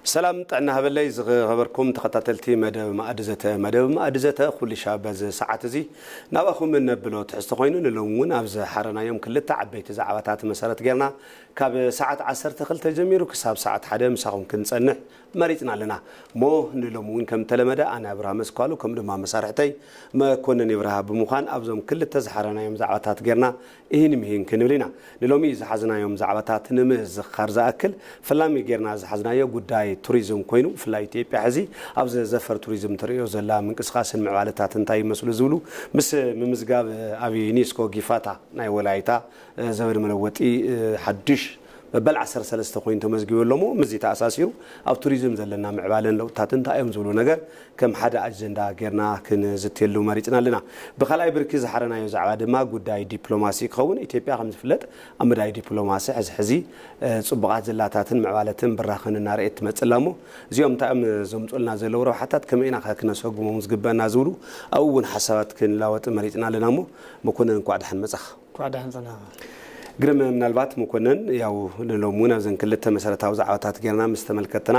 ሰላም ጥዕና ሃበለይ ዝኸበርኩም ተኸታተልቲ መደብ ማእዲ ዘተ። መደብ ማእዲ ዘተ ኩሉ ሻዕ በዚ ሰዓት እዚ ናባኹም እነብሎ ትሕዝቶ ኮይኑ፣ ንሎም እውን ኣብ ዝሓረናዮም ክልተ ዓበይቲ ዛዕባታት መሰረት ጌርና ካብ ሰዓት ዓሰርተ ክልተ ጀሚሩ ክሳብ ሰዓት ሓደ ምሳኹም ክንጸንሕ መሪጽና ኣለና። እሞ ንሎም እውን ከም ተለመደ ኣነ ኣብርሃም መስኳሉ ከም ድማ መሳርሕተይ መኮንን ይብርሃ ብምዃን ኣብዞም ክልተ ዝሓረናዮም ዛዕባታት ጌርና እሂን ምሂን ክንብል ኢና። ንሎሚ ዝሓዝናዮም ዛዕባታት ንምዝኻር ዝኣክል፣ ፈላሚ ጌርና ዝሓዝናዮ ጉዳይ ቱሪዝም ኮይኑ፣ ብፍላይ ኢትዮጵያ ሕዚ ኣብ ዘፈር ቱሪዝም ትርእዮ ዘላ ምንቅስቃስን ምዕባለታት እንታይ ይመስሉ ዝብሉ ምስ ምምዝጋብ ኣብ ዩኔስኮ ጊፋታ ናይ ወላይታ ዘበን መለወጢ ሓዱሽ መበል ዓሰርተ ሰለስተ ኮይኑ ተመዝጊቡ ኣሎ። እሞ ምስዚ ተኣሳሲሩ ኣብ ቱሪዝም ዘለና ምዕባለን ለውጥታት እንታይ እዮም ዝብሉ ነገር ከም ሓደ ኣጀንዳ ጌርና ክንዝትየሉ መሪጽና ኣለና። ብኻልኣይ ብርኪ ዝሓረናዮ ዛዕባ ድማ ጉዳይ ዲፕሎማሲ ክኸውን። ኢትዮጵያ ከም ዝፍለጥ ኣብ መዳይ ዲፕሎማሲ ሕዚ ሕዚ ጽቡቓት ዝላታትን ምዕባለትን ብራኸን እናርኣየት ትመጽእ ኣላ። እሞ እዚኦም እንታይ እዮም ዘምጹልና ዘለዉ ረብሓታት፣ ከመይ ኢና ከ ክነሰጉሞም ዝግበአና ዝብሉ ኣብኡ እውን ሓሳባት ክንላወጥ መሪጽና ኣለና። እሞ መኮንን እንኳዕ ደሓን መጻኻ። ኳዕ ደሓን ጸናኻ። ግርም፣ ምናልባት መኮነን፣ ያው ንሎም እውን ኣብዘን ክልተ መሰረታዊ ዛዕባታት ጌርና ምስ ተመልከትና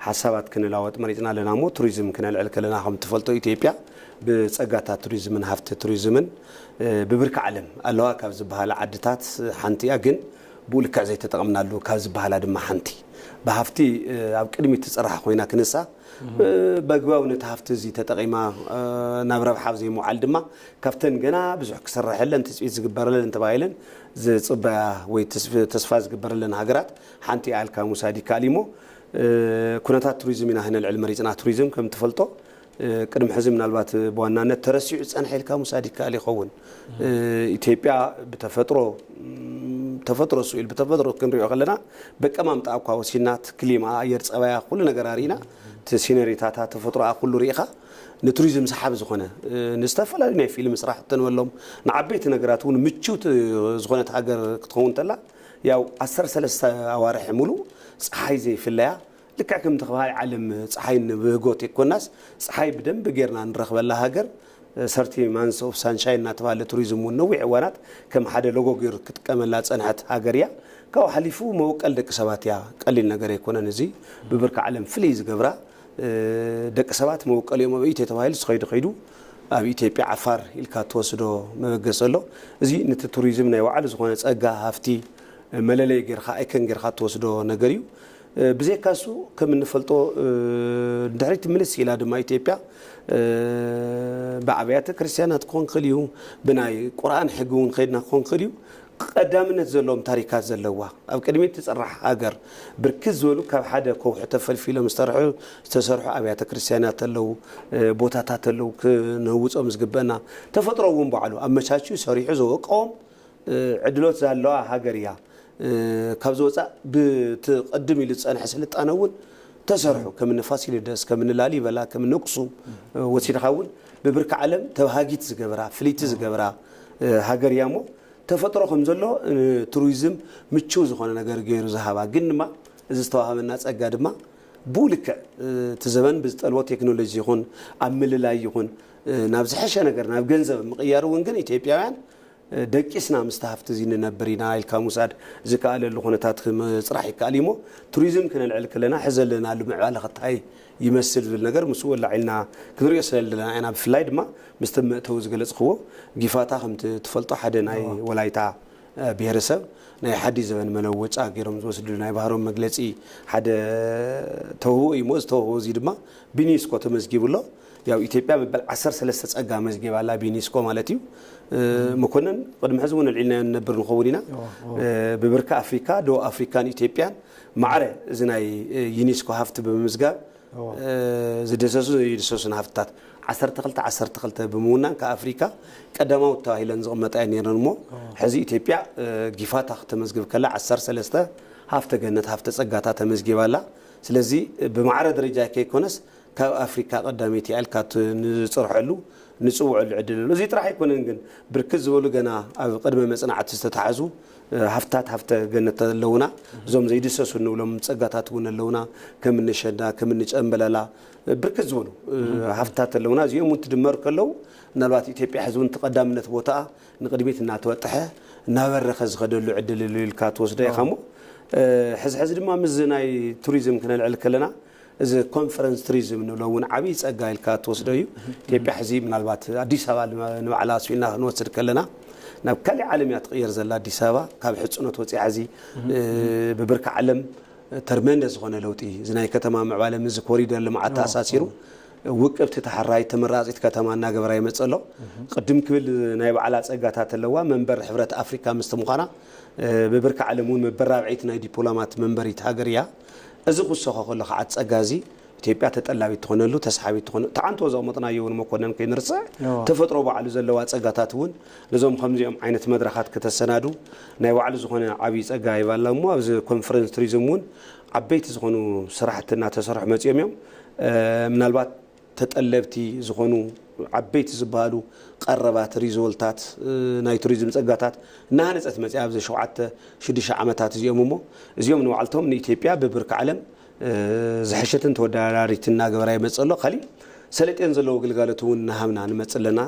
ሓሳባት ክንላወጥ መሪጽና ኣለና። እሞ ቱሪዝም ክነልዕል ከለና ከም ትፈልጦ ኢትዮጵያ ብጸጋታት ቱሪዝምን ሃፍቲ ቱሪዝምን ብብርኪ ዓለም ኣለዋ ካብ ዝበሃላ ዓድታት ሓንቲ እያ። ግን ብኡ ልክዕ ዘይተጠቐምናሉ ካብ ዝበሃላ ድማ ሓንቲ፣ ብሃፍቲ ኣብ ቅድሚት ትጽራሕ ኮይና ክንሳ፣ በግባቡ ነቲ ሃፍቲ እዚ ተጠቒማ ናብ ረብሓ ኣብ ዘይምውዓል ድማ ካብተን ገና ብዙሕ ክስረሐለን ትጽቢት ዝግበረለን ተባሂለን ዝጽበያ ወይ ተስፋ ዝግበረለን ሃገራት ሓንቲ እያ ኢልካ ምውሳድ ይከኣል እዩ። እሞ ኩነታት ቱሪዝም ኢና ክነልዕል መሪጽና። ቱሪዝም ከም ትፈልጦ ቅድሚ ሕዚ ምናልባት ብዋናነት ተረሲዑ ዝጸንሐ ኢልካ ምውሳድ ይከኣል ይኸውን። ኢትዮጵያ ብተፈጥሮ ተፈጥሮ ስኢል ብተፈጥሮ ክንሪኦ ከለና በቀማምጣ እኳ ወሲናት ክሊማ ኣየር ጸባያ ኩሉ ነገር ኣርኢና፣ እቲ ሲነሪታታ ተፈጥሮኣ ኩሉ ርኢኻ ንቱሪዝም ሰሓቢ ዝኾነ ንዝተፈላለዩ ናይ ፊልም ስራሕ እተንበሎም ንዓበይቲ ነገራት እውን ምችውቲ ዝኾነት ሃገር ክትኸውን ተላ፣ ያው ዓሰርተ ሰለስተ ኣዋርሒ ሙሉ ፀሓይ ዘይፍለያ፣ ልክዕ ከምቲ ከባቢ ዓለም ፀሓይ ንብህጎት የኮናስ ፀሓይ ብደንብ ጌርና ንረኽበላ ሃገር፣ ሰርቲ ማንስ ኦፍ ሳንሻይን እናተባህለ ቱሪዝም እውን ነዊሕ እዋናት ከም ሓደ ሎጎ ገይሩ ክጥቀመላ ዝፀንሐት ሃገር እያ። ካብኡ ሓሊፉ መወቀል ደቂ ሰባት እያ። ቀሊል ነገር ኣይኮነን። እዚ ብብርኪ ዓለም ፍልይ ዝገብራ ደቂ ሰባት መወቀል እዮም። ኣበይ ተባሂሉ ዝኸይዱ ከይዱ ኣብ ኢትዮጵያ ዓፋር ኢልካ ትወስዶ መበገሲ ኣሎ። እዚ ነቲ ቱሪዝም ናይ ባዕሉ ዝኾነ ፀጋ ሃፍቲ መለለይ ጌርካ ኣይከን ጌርካ ትወስዶ ነገር እዩ። ብዘይካ እሱ ከም እንፈልጦ ንድሕሪት ምልስ ኢላ ድማ ኢትዮጵያ ብኣብያተ ክርስቲያናት ክኾን ክእል እዩ፣ ብናይ ቁርኣን ሕጊ እውን ከይድና ክኾን ክእል እዩ። ቀዳምነት ዘለዎም ታሪካት ዘለዋ ኣብ ቅድሚት ትፅራሕ ሃገር ብርክት ዝበሉ ካብ ሓደ ከውሒ ተፈልፊሎም ዝተሰርሑ ዝተሰርሑ ኣብያተ ክርስቲያናት ኣለዉ፣ ቦታታት ኣለዉ። ክነውፆም ዝግበና ተፈጥሮ እውን ባዕሉ ኣመቻችዩ ሰሪሑ ዘወቀዎም ዕድሎት ዘለዋ ሃገር እያ። ካብ ዝወፃእ ብቲ ቅድም ኢሉ ዝፀንሐ ስልጣነ እውን ተሰርሑ ከም እኒ ፋሲለደስ ከም እኒ ላሊበላ ከም እኒ ኣክሱም ወሲድካ እውን ብብርኪ ዓለም ተባሃጊት ዝገብራ ፍልይቲ ዝገብራ ሃገር እያ። እሞ ተፈጥሮ ከም ዘሎ ቱሪዝም ምችው ዝኾነ ነገር ገይሩ ዝሃባ፣ ግን ድማ እዚ ዝተዋሃበና ፀጋ ድማ ብኡ ልክዕ እቲ ዘበን ብዝጠልቦ ቴክኖሎጂ ይኹን ኣብ ምልላይ ይኹን ናብ ዝሐሸ ነገር ናብ ገንዘብ ምቕያር እውን ግን ኢትዮጵያውያን ደቂስና ምስቲ ሃፍቲ እዚ ንነብር ኢና ኢልካ ምውሳድ ዝከኣለሉ ኩነታት ምፅራሕ ይከኣል እዩ። እሞ ቱሪዝም ክነልዕል ከለና ሕዚ ዘለናሉ ምዕባለ ከታይ ይመስል ዝብል ነገር ምስኡ ኣላዒልና ክንሪኦ ስለ ዘለና ኢና። ብፍላይ ድማ ምስቲ መእተዊ ዝገለፅክዎ ጊፋታ ከምቲ ትፈልጦ ሓደ ናይ ወላይታ ብሄረሰብ ናይ ሓዲ ዘበን መለወጫ ገይሮም ዝወስድሉ ናይ ባህሮም መግለፂ ሓደ ተውህቦ እዩ። እሞ እዚ ተውህቦ እዚ ድማ ብዩኔስኮ ተመዝጊቡ ኣሎ። ያው ኢትዮጵያ መበል ዓሰርተ ሰለስተ ፀጋ መዝጊባ ኣላ ብዩኔስኮ ማለት እዩ። መኮነን፣ ቅድሚ ሕዚ እውን ኣልዒልናዮ ንነብር ንኸውን ኢና። ብብርኪ ኣፍሪካ፣ ደቡብ ኣፍሪካን ኢትዮጵያን ማዕረ እዚ ናይ ዩኔስኮ ሃፍቲ ብምምዝጋብ ዝደሰሱ ዘይድሰሱን ሃፍትታት ዓሰርተ ክልተ ዓሰርተ ክልተ ብምውናን ካብ ኣፍሪካ ቀዳማዊት ተባሂለን ዝቕመጣ እየን ነይረን። እሞ ሕዚ ኢትዮጵያ ጊፋታ ክተመዝግብ ከላ ዓሰርተ ሰለስተ ሃፍተ ገነት ሃፍተ ፀጋታ ተመዝጊባ ኣላ። ስለዚ ብማዕረ ደረጃ ከይኮነስ ካብ ኣፍሪካ ቀዳመይቲ እያ ኢልካ ንፅርሐሉ ንፅውዐሉ ዕድል ኣሎ። እዚ ጥራሕ ኣይኮነን ግን ብርክት ዝበሉ ገና ኣብ ቅድመ መፅናዕቲ ዝተታሕዙ ሃፍታት ሃፍተ ገነት ኣለውና። እዞም ዘይድሰሱ እንብሎም ፀጋታት እውን ኣለውና። ከም እኒ ሸንዳ ከም እኒ ጨምበላላ ብርክት ዝበሉ ሃፍታት ኣለውና። እዚኦም እውን ትድመር ከለዉ ምናልባት ኢትዮጵያ ሕዚ እውን ተቐዳምነት ቦታኣ ንቕድሚት እናተወጠሐ እናበረኸ ዝኸደሉ ዕድል ኣሎ ኢልካ ትወስዶ ኢኻ። እሞ ሕዚ ሕዚ ድማ ምስ ናይ ቱሪዝም ክነልዕል ከለና እዚ ኮንፈረንስ ቱሪዝም ንብሎ እውን ዓብዪ ጸጋ ኢልካ ትወስዶ እዩ። ኢትዮጵያ ሕዚ ምናልባት ኣዲስ ኣበባ ንባዕላ ኣስቢና ክንወስድ ከለና ናብ ካልእ ዓለም እያ ትቕየር ዘላ። ኣዲስ ኣበባ ካብ ሕጽኖት ወፂኣ ሕዚ ብብርኪ ዓለም ተርመንደ ዝኾነ ለውጢ እዚ ናይ ከተማ ምዕባለ ምስ ኮሪደር ልምዓት ተኣሳሲሩ ውቅብቲ፣ ተሓራይ፣ ተመራፂት ከተማ እናገበራ ይመፅእ ኣሎ። ቅድም ክብል ናይ ባዕላ ፀጋታት ኣለዋ። መንበር ሕብረት ኣፍሪካ ምስቲ ምዃና ብብርኪ ዓለም እውን መበራብዒት ናይ ዲፕሎማት መንበሪት ሃገር እያ። እዚ ክውሰኾ ከሎ ከዓ ፀጋ እዚ ኢትዮጵያ ተጠላቢት ትኾነሉ፣ ተሳሓቢት ትኾነ፣ ተዓንቶ ዘቕመጥናዮ እውን መኮነን ከይንርስዕ ተፈጥሮ ባዕሉ ዘለዋ ፀጋታት እውን ነዞም ከምዚኦም ዓይነት መድረኻት ከተሰናዱ ናይ ባዕሉ ዝኾነ ዓብዪ ፀጋ ይባላ እሞ ኣብዚ ኮንፈረንስ ቱሪዝም እውን ዓበይቲ ዝኾኑ ስራሕቲ እናተሰርሑ መፂኦም እዮም። ምናልባት ተጠለብቲ ዝኾኑ ዓበይቲ ዝበሃሉ ቀረባት ሪዞልታት ናይ ቱሪዝም ፀጋታት እናሃነፀት መፅያ ኣብዚ ሸውዓተ ሽዱሽተ ዓመታት እዚኦም እሞ እዚኦም ንባዕልቶም ንኢትዮጵያ ብብርኪ ዓለም ዝሕሸትን ተወዳዳሪትን እናገበራ ይመፅእ ኣሎ። ካሊእ ሰለጤን ዘለዎ ግልጋሎት እውን እናሃብና ንመፅእ ኣለና።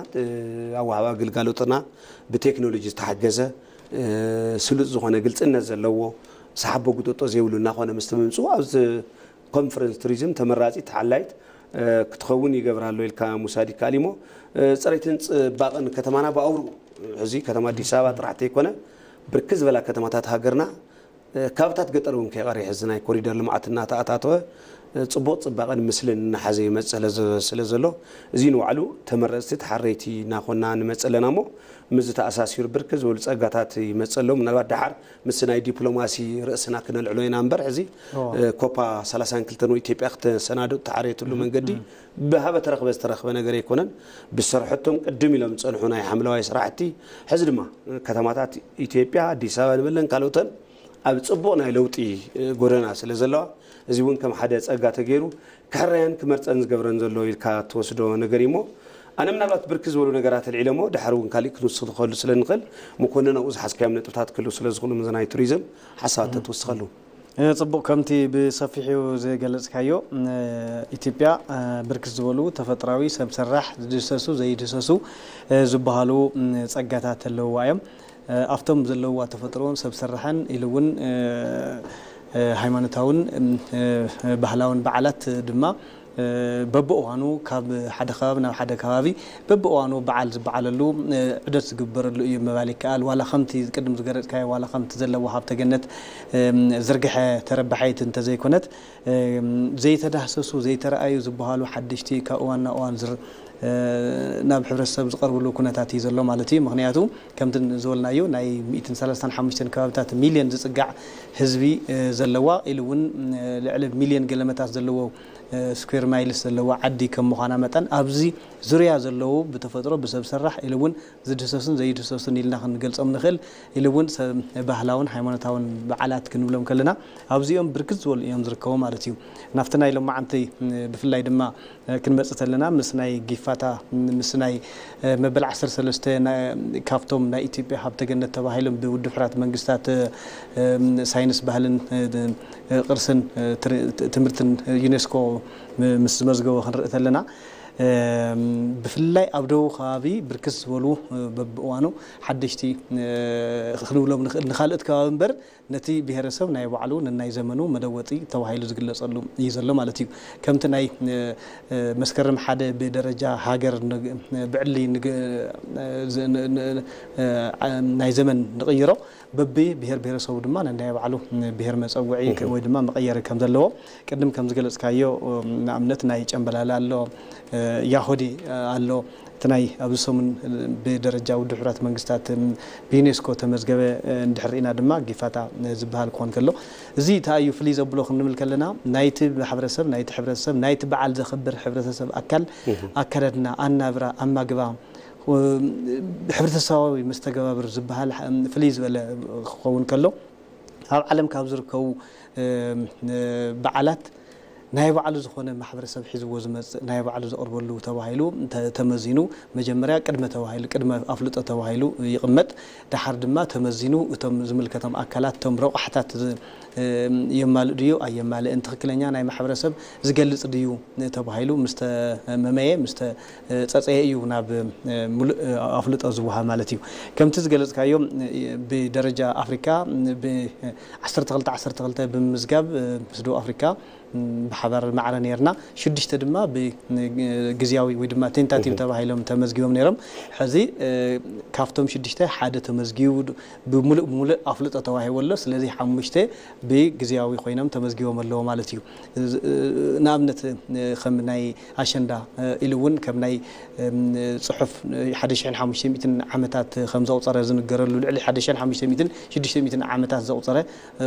ኣወሃባ ግልጋሎትና ብቴክኖሎጂ ዝተሓገዘ ስሉጥ ዝኾነ ግልፅነት ዘለዎ ሰሓቦ ጉጥጦ ዘይብሉ እናኾነ ምስቲ ምምፅኡ ኣብዚ ኮንፈረንስ ቱሪዝም ተመራፂት ሓላይት ክትኸውን ይገብራ ኣሎ ኢልካ ምውሳድ ይከኣል እሞ ፅሬትን ፅባቕን ከተማና ብኣውርኡ ሕዚ ከተማ ኣዲስ ኣበባ ጥራሕ ተይኮነ ብርክ ዝበላ ከተማታት ሃገርና ካብታት ገጠር እውን ከይቐሪ ሕዚ ናይ ኮሪደር ልምዓት እናተኣታተወ ፅቡቕ ፅባቕን ምስልን እናሓዘ ይመፅእ ስለ ዘሎ እዚ ንባዕሉ ተመረፅቲ ተሓረይቲ እናኾና ንመፅእ ኣለና እሞ ምስዚ ተኣሳሲሩ ብርክ ዝበሉ ፀጋታት ይመፅእ ኣሎ። ምናልባት ደሓር ምስ ናይ ዲፕሎማሲ ርእስና ክነልዕሎ ኢና እምበር ሕዚ ኮፓ ሰላሳን ክልተን ኢትዮጵያ ክተሰናድእ ተሓረየትሉ መንገዲ ብሃበ ተረኽበ ዝተረኽበ ነገር ኣይኮነን። ብሰርሖቶም ቅድም ኢሎም ዝፀንሑ ናይ ሓምለዋይ ስራሕቲ ሕዚ ድማ ከተማታት ኢትዮጵያ ኣዲስ ኣበባ ንበለን ካልኦተን ኣብ ፅቡቕ ናይ ለውጢ ጎደና ስለ ዘለዋ እዚ እውን ከም ሓደ ፀጋ ተገይሩ ክሕረያን ክመርፀን ዝገብረን ዘሎ ኢልካ ትወስዶ ነገር እሞ ኣነ ምናልባት ብርክ ዝበሉ ነገራት ኣልዒለ እሞ ድሓር እውን ካሊእ ክንውስኽ ንኽእሉ ስለ ንኽእል መኮንን ኣብኡ ዝሓዝካዮም ነጥብታት ክህልው ስለ ዝኽእሉ ምዚ ናይ ቱሪዝም ሓሳባት ተትውስኸሉ። ጽቡቕ፣ ከምቲ ብሰፊሑ ዝገለጽካዮ ኢትዮጵያ ብርክት ዝበሉ ተፈጥራዊ ሰብ ሰራሕ ዝድህሰሱ ዘይድህሰሱ ዝበሃሉ ጸጋታት ኣለውዋ እዮም። ኣብቶም ዘለውዋ ተፈጥሮን ሰብ ሰራሕን ኢሉ እውን ሃይማኖታውን ባህላውን በዓላት ድማ በብእዋኑ ካብ ሓደ ከባቢ ናብ ሓደ ከባቢ በብእዋኑ በዓል ዝበዓለሉ ዑደት ዝግበረሉ እዩ ምባል ይከኣል። ዋላ ከምቲ ቅድም ዝገለጽካዮ ዋላ ከምቲ ዘለዎ ሃብተ ገነት ዝርግሐ ተረባሓይት እንተዘይኮነት ዘይተዳህሰሱ ዘይተረኣዩ ዝበሃሉ ሓደሽቲ ካብ እዋን ናብ እዋን ዝር ናብ ሕብረተሰብ ዝቐርብሉ ኩነታት እዩ ዘሎ ማለት እዩ። ምክንያቱ ከምቲ ዝበልናዮ ናይ ሚእትን ሰላሳን ሓሙሽተን ከባብታት ሚልዮን ዝፅጋዕ ህዝቢ ዘለዋ ኢሉ እውን ልዕሊ ሚልዮን ገለመታት ዘለዎ ስኩዌር ማይልስ ዘለዋ ዓዲ ከም ምዃና መጠን ኣብዚ ዙርያ ዘለዉ ብተፈጥሮ ብሰብ ሰራሕ ኢሉ እውን ዝድህሰሱን ዘይድህሰሱን ኢልና ክንገልጾም ንኽእል ኢሉ እውን ባህላውን ሃይማኖታውን በዓላት ክንብሎም ከለና ኣብዚኦም ብርክት ዝበሉ እዮም ዝርከቡ ማለት እዩ። ናብቲ ናይ ሎማዓንቲ ብፍላይ ድማ ክንመጽእ ተለና ምስ ናይ ጊፋታ ምስ ናይ መበል ዓሰርተ ሰለስተ ካብቶም ናይ ኢትዮጵያ ሃብተ ገነት ተባሂሎም ብውድብ ሕራት መንግስታት ሳይንስ ባህልን ቅርስን ትምህርትን ዩኔስኮ ምስ ዝመዝገቦ ክንርኢ ተለና ብፍላይ ኣብ ደቡብ ከባቢ ብርክት ዝበሉ በብእዋኑ ሓደሽቲ ክንብሎም ንኽእል ንካልኦት ከባቢ እምበር ነቲ ብሄረሰብ ናይ ባዕሉ ነናይ ዘመኑ መለወጢ ተባሂሉ ዝግለጸሉ እዩ ዘሎ ማለት እዩ። ከምቲ ናይ መስከረም ሓደ ብደረጃ ሃገር ብዕሊ ናይ ዘመን ንቕይሮ በቢ ብሄር ብሄረሰቡ ድማ ነናይ ባዕሉ ብሄር መፀውዒ ወይ ድማ መቐየሪ ከም ዘለዎ ቅድም ከም ዝገለፅካዮ ንኣብነት ናይ ጨምበላላ ኣሎ፣ ያሆዴ ኣሎ። እቲ ናይ ኣብዚ ሰሙን ብደረጃ ውድብ ሕቡራት መንግስታት ብዩኔስኮ ተመዝገበ እንድሕር ርኢና ድማ ጊፋታ ዝበሃል ክኾን ከሎ እዚ እንታይ እዩ ፍልይ ዘብሎ ክንብል ከለና ናይቲ ማሕበረሰብ ናይቲ ሕብረተሰብ ናይቲ በዓል ዘኽብር ሕብረተሰብ ኣካል ኣካዳድና ኣናብራ ኣማግባ ሕብረተሰባዊ መስተገባብር ዝበሃል ፍልይ ዝበለ ክኸውን ከሎ ኣብ ዓለም ካብ ዝርከቡ በዓላት ናይ ባዕሉ ዝኾነ ማሕበረሰብ ሒዝዎ ዝመፅእ ናይ ባዕሉ ዘቕርበሉ ተባሂሉ ተመዚኑ መጀመርያ ቅድመ ተባሂሉ ቅድመ ኣፍልጦ ተባሂሉ ይቕመጥ። ደሓር ድማ ተመዚኑ እቶም ዝምልከቶም ኣካላት እቶም ረቋሕታት የማልእ ድዩ ኣየማልእን ትኽክለኛ ናይ ማሕበረሰብ ዝገልፅ ድዩ ተባሂሉ ምስ ተመመየ ምስ ተፀፀየ እዩ ናብ ሙሉእ ኣፍልጦ ዝወሃብ ማለት እዩ። ከምቲ ዝገለፅካዮ ብደረጃ ኣፍሪካ ብ ዓሰርተ ክልተ ዓሰርተ ክልተ ብምምዝጋብ ምስ ደቡብ ኣፍሪካ ብ ሓባር ማዕረ ነርና። ሽዱሽተ ድማ ብግዝያዊ ወይ ድማ ቴንታቲቭ ተባሂሎም ተመዝጊቦም ነይሮም። ሕዚ ካብቶም ሽዱሽተ ሓደ ተመዝጊቡ፣ ብምሉእ ብምሉእ ኣፍልጦ ተዋሂቡ ኣሎ። ስለዚ ሓሙሽተ ብግዝያዊ ኮይኖም ተመዝጊቦም ኣለዎ ማለት እዩ። ንኣብነት ከም ናይ ኣሸንዳ ኢሉ እውን ከም ናይ ፅሑፍ ሓደ ሽሕን ሓሙሽተ ሚእትን ዓመታት ከም ዘቑፀረ ዝንገረሉ፣ ልዕሊ ሓደ ሽሕን ሓሙሽተ ሚእትን ሽዱሽተ ሚእትን ዓመታት ዘቑፀረ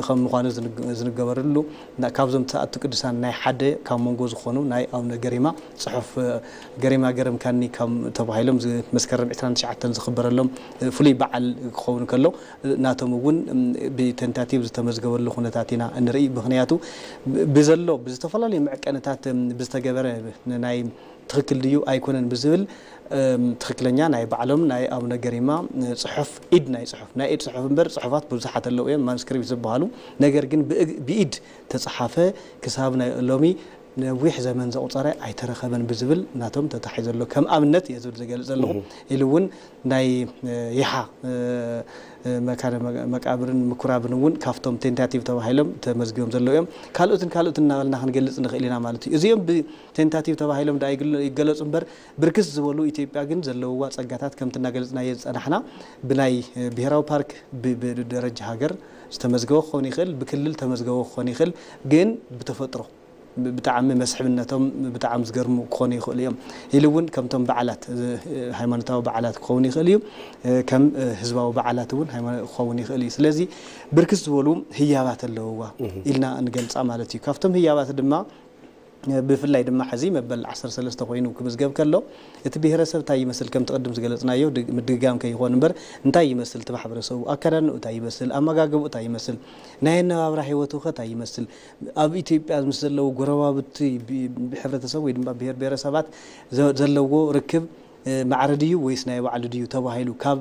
ከም ምዃኑ ዝንገረሉ፣ ካብዞም ተኣቱ ቅዱሳን ናይ ሓደ ካብ መንጎ ዝኾኑ ናይ ኣቡነ ገሪማ ፅሑፍ፣ ገሪማ ገረምካኒ ተባሂሎም መስከረም ዕስራን ትሽዓተን ዝኽበረሎም ፍሉይ በዓል ክኸውን ከሎ፣ ናቶም እውን ብቴንታቲቭ ዝተመዝገበሉ ኩነታት ኢና ንርኢ። ምኽንያቱ ብዘሎ ብዝተፈላለዩ መዕቀንታት ብዝተገበረ ናይ ትኽክል ድዩ ኣይኮነን ብዝብል ትኽክለኛ ናይ ባዕሎም ናይ ኣቡነ ገሪማ ፅሑፍ፣ ኢድ ናይ ፅሑፍ፣ ናይ ኢድ ፅሑፍ እምበር ፅሑፋት ብዙሓት ኣለዉ እዮም፣ ማኑስክሪፕት ዝበሃሉ። ነገር ግን ብኢድ ተፅሓፈ ክሳብ ናይ ሎሚ ነዊሕ ዘመን ዘቑፀረ ኣይተረኸበን ብዝብል ናቶም ተታሒዙ ኣሎ። ከም ኣብነት እየ ዝብል ዝገልፅ ዘለኹ። ኢሉ እውን ናይ ይሓ መካነ መቃብርን ምኩራብን እውን ካብቶም ቴንታቲቭ ተባሂሎም ተመዝጊቦም ዘለዉ እዮም። ካልኦትን ካልኦትን እናበልና ክንገልፅ ንኽእል ኢና ማለት እዩ። እዚኦም ብቴንታቲቭ ተባሂሎም ደኣ ይገለፁ እምበር፣ ብርክት ዝበሉ፣ ኢትዮጵያ ግን ዘለውዋ ፀጋታት ከምቲ እናገለፅናዮ ዝፀናሕና ብናይ ብሄራዊ ፓርክ ብደረጃ ሃገር ዝተመዝገበ ክኸውን ይኽእል፣ ብክልል ተመዝገበ ክኸውን ይኽእል። ግን ብተፈጥሮ ብጣዕሚ መስሕብነቶም ብጣዕሚ ዝገርሙ ክኾኑ ይኽእሉ እዮም። ኢሉ እውን ከምቶም በዓላት፣ ሃይማኖታዊ በዓላት ክኸውን ይኽእል እዩ፣ ከም ህዝባዊ በዓላት እውን ክኸውን ይኽእል እዩ። ስለዚ ብርክት ዝበሉ ህያባት ኣለውዋ ኢልና ንገልፃ ማለት እዩ። ካብቶም ህያባት ድማ ብፍላይ ድማ ሕዚ መበል ዓሰርተ ሰለስተ ኮይኑ ክምዝገብ ከሎ፣ እቲ ብሄረሰብ እንታይ ይመስል፣ ከምቲ ቅድም ዝገለፅናዮ ምድግጋም ከይኾን እምበር፣ እንታይ ይመስል እቲ ማሕበረሰቡ፣ ኣከዳድንኡ እንታይ ይመስል፣ ኣመጋግብኡ እንታይ ይመስል፣ ናይ ኣነባብራ ህይወቱ ኸ እንታይ ይመስል፣ ኣብ ኢትዮጵያ ምስ ዘለዉ ጎረባብቲ ሕብረተሰብ ወይ ድማ ብሄር ብሄረሰባት ዘለዎ ርክብ ማዕረ ድዩ ወይስ ናይ ባዕሉ ድዩ ተባሂሉ ካብ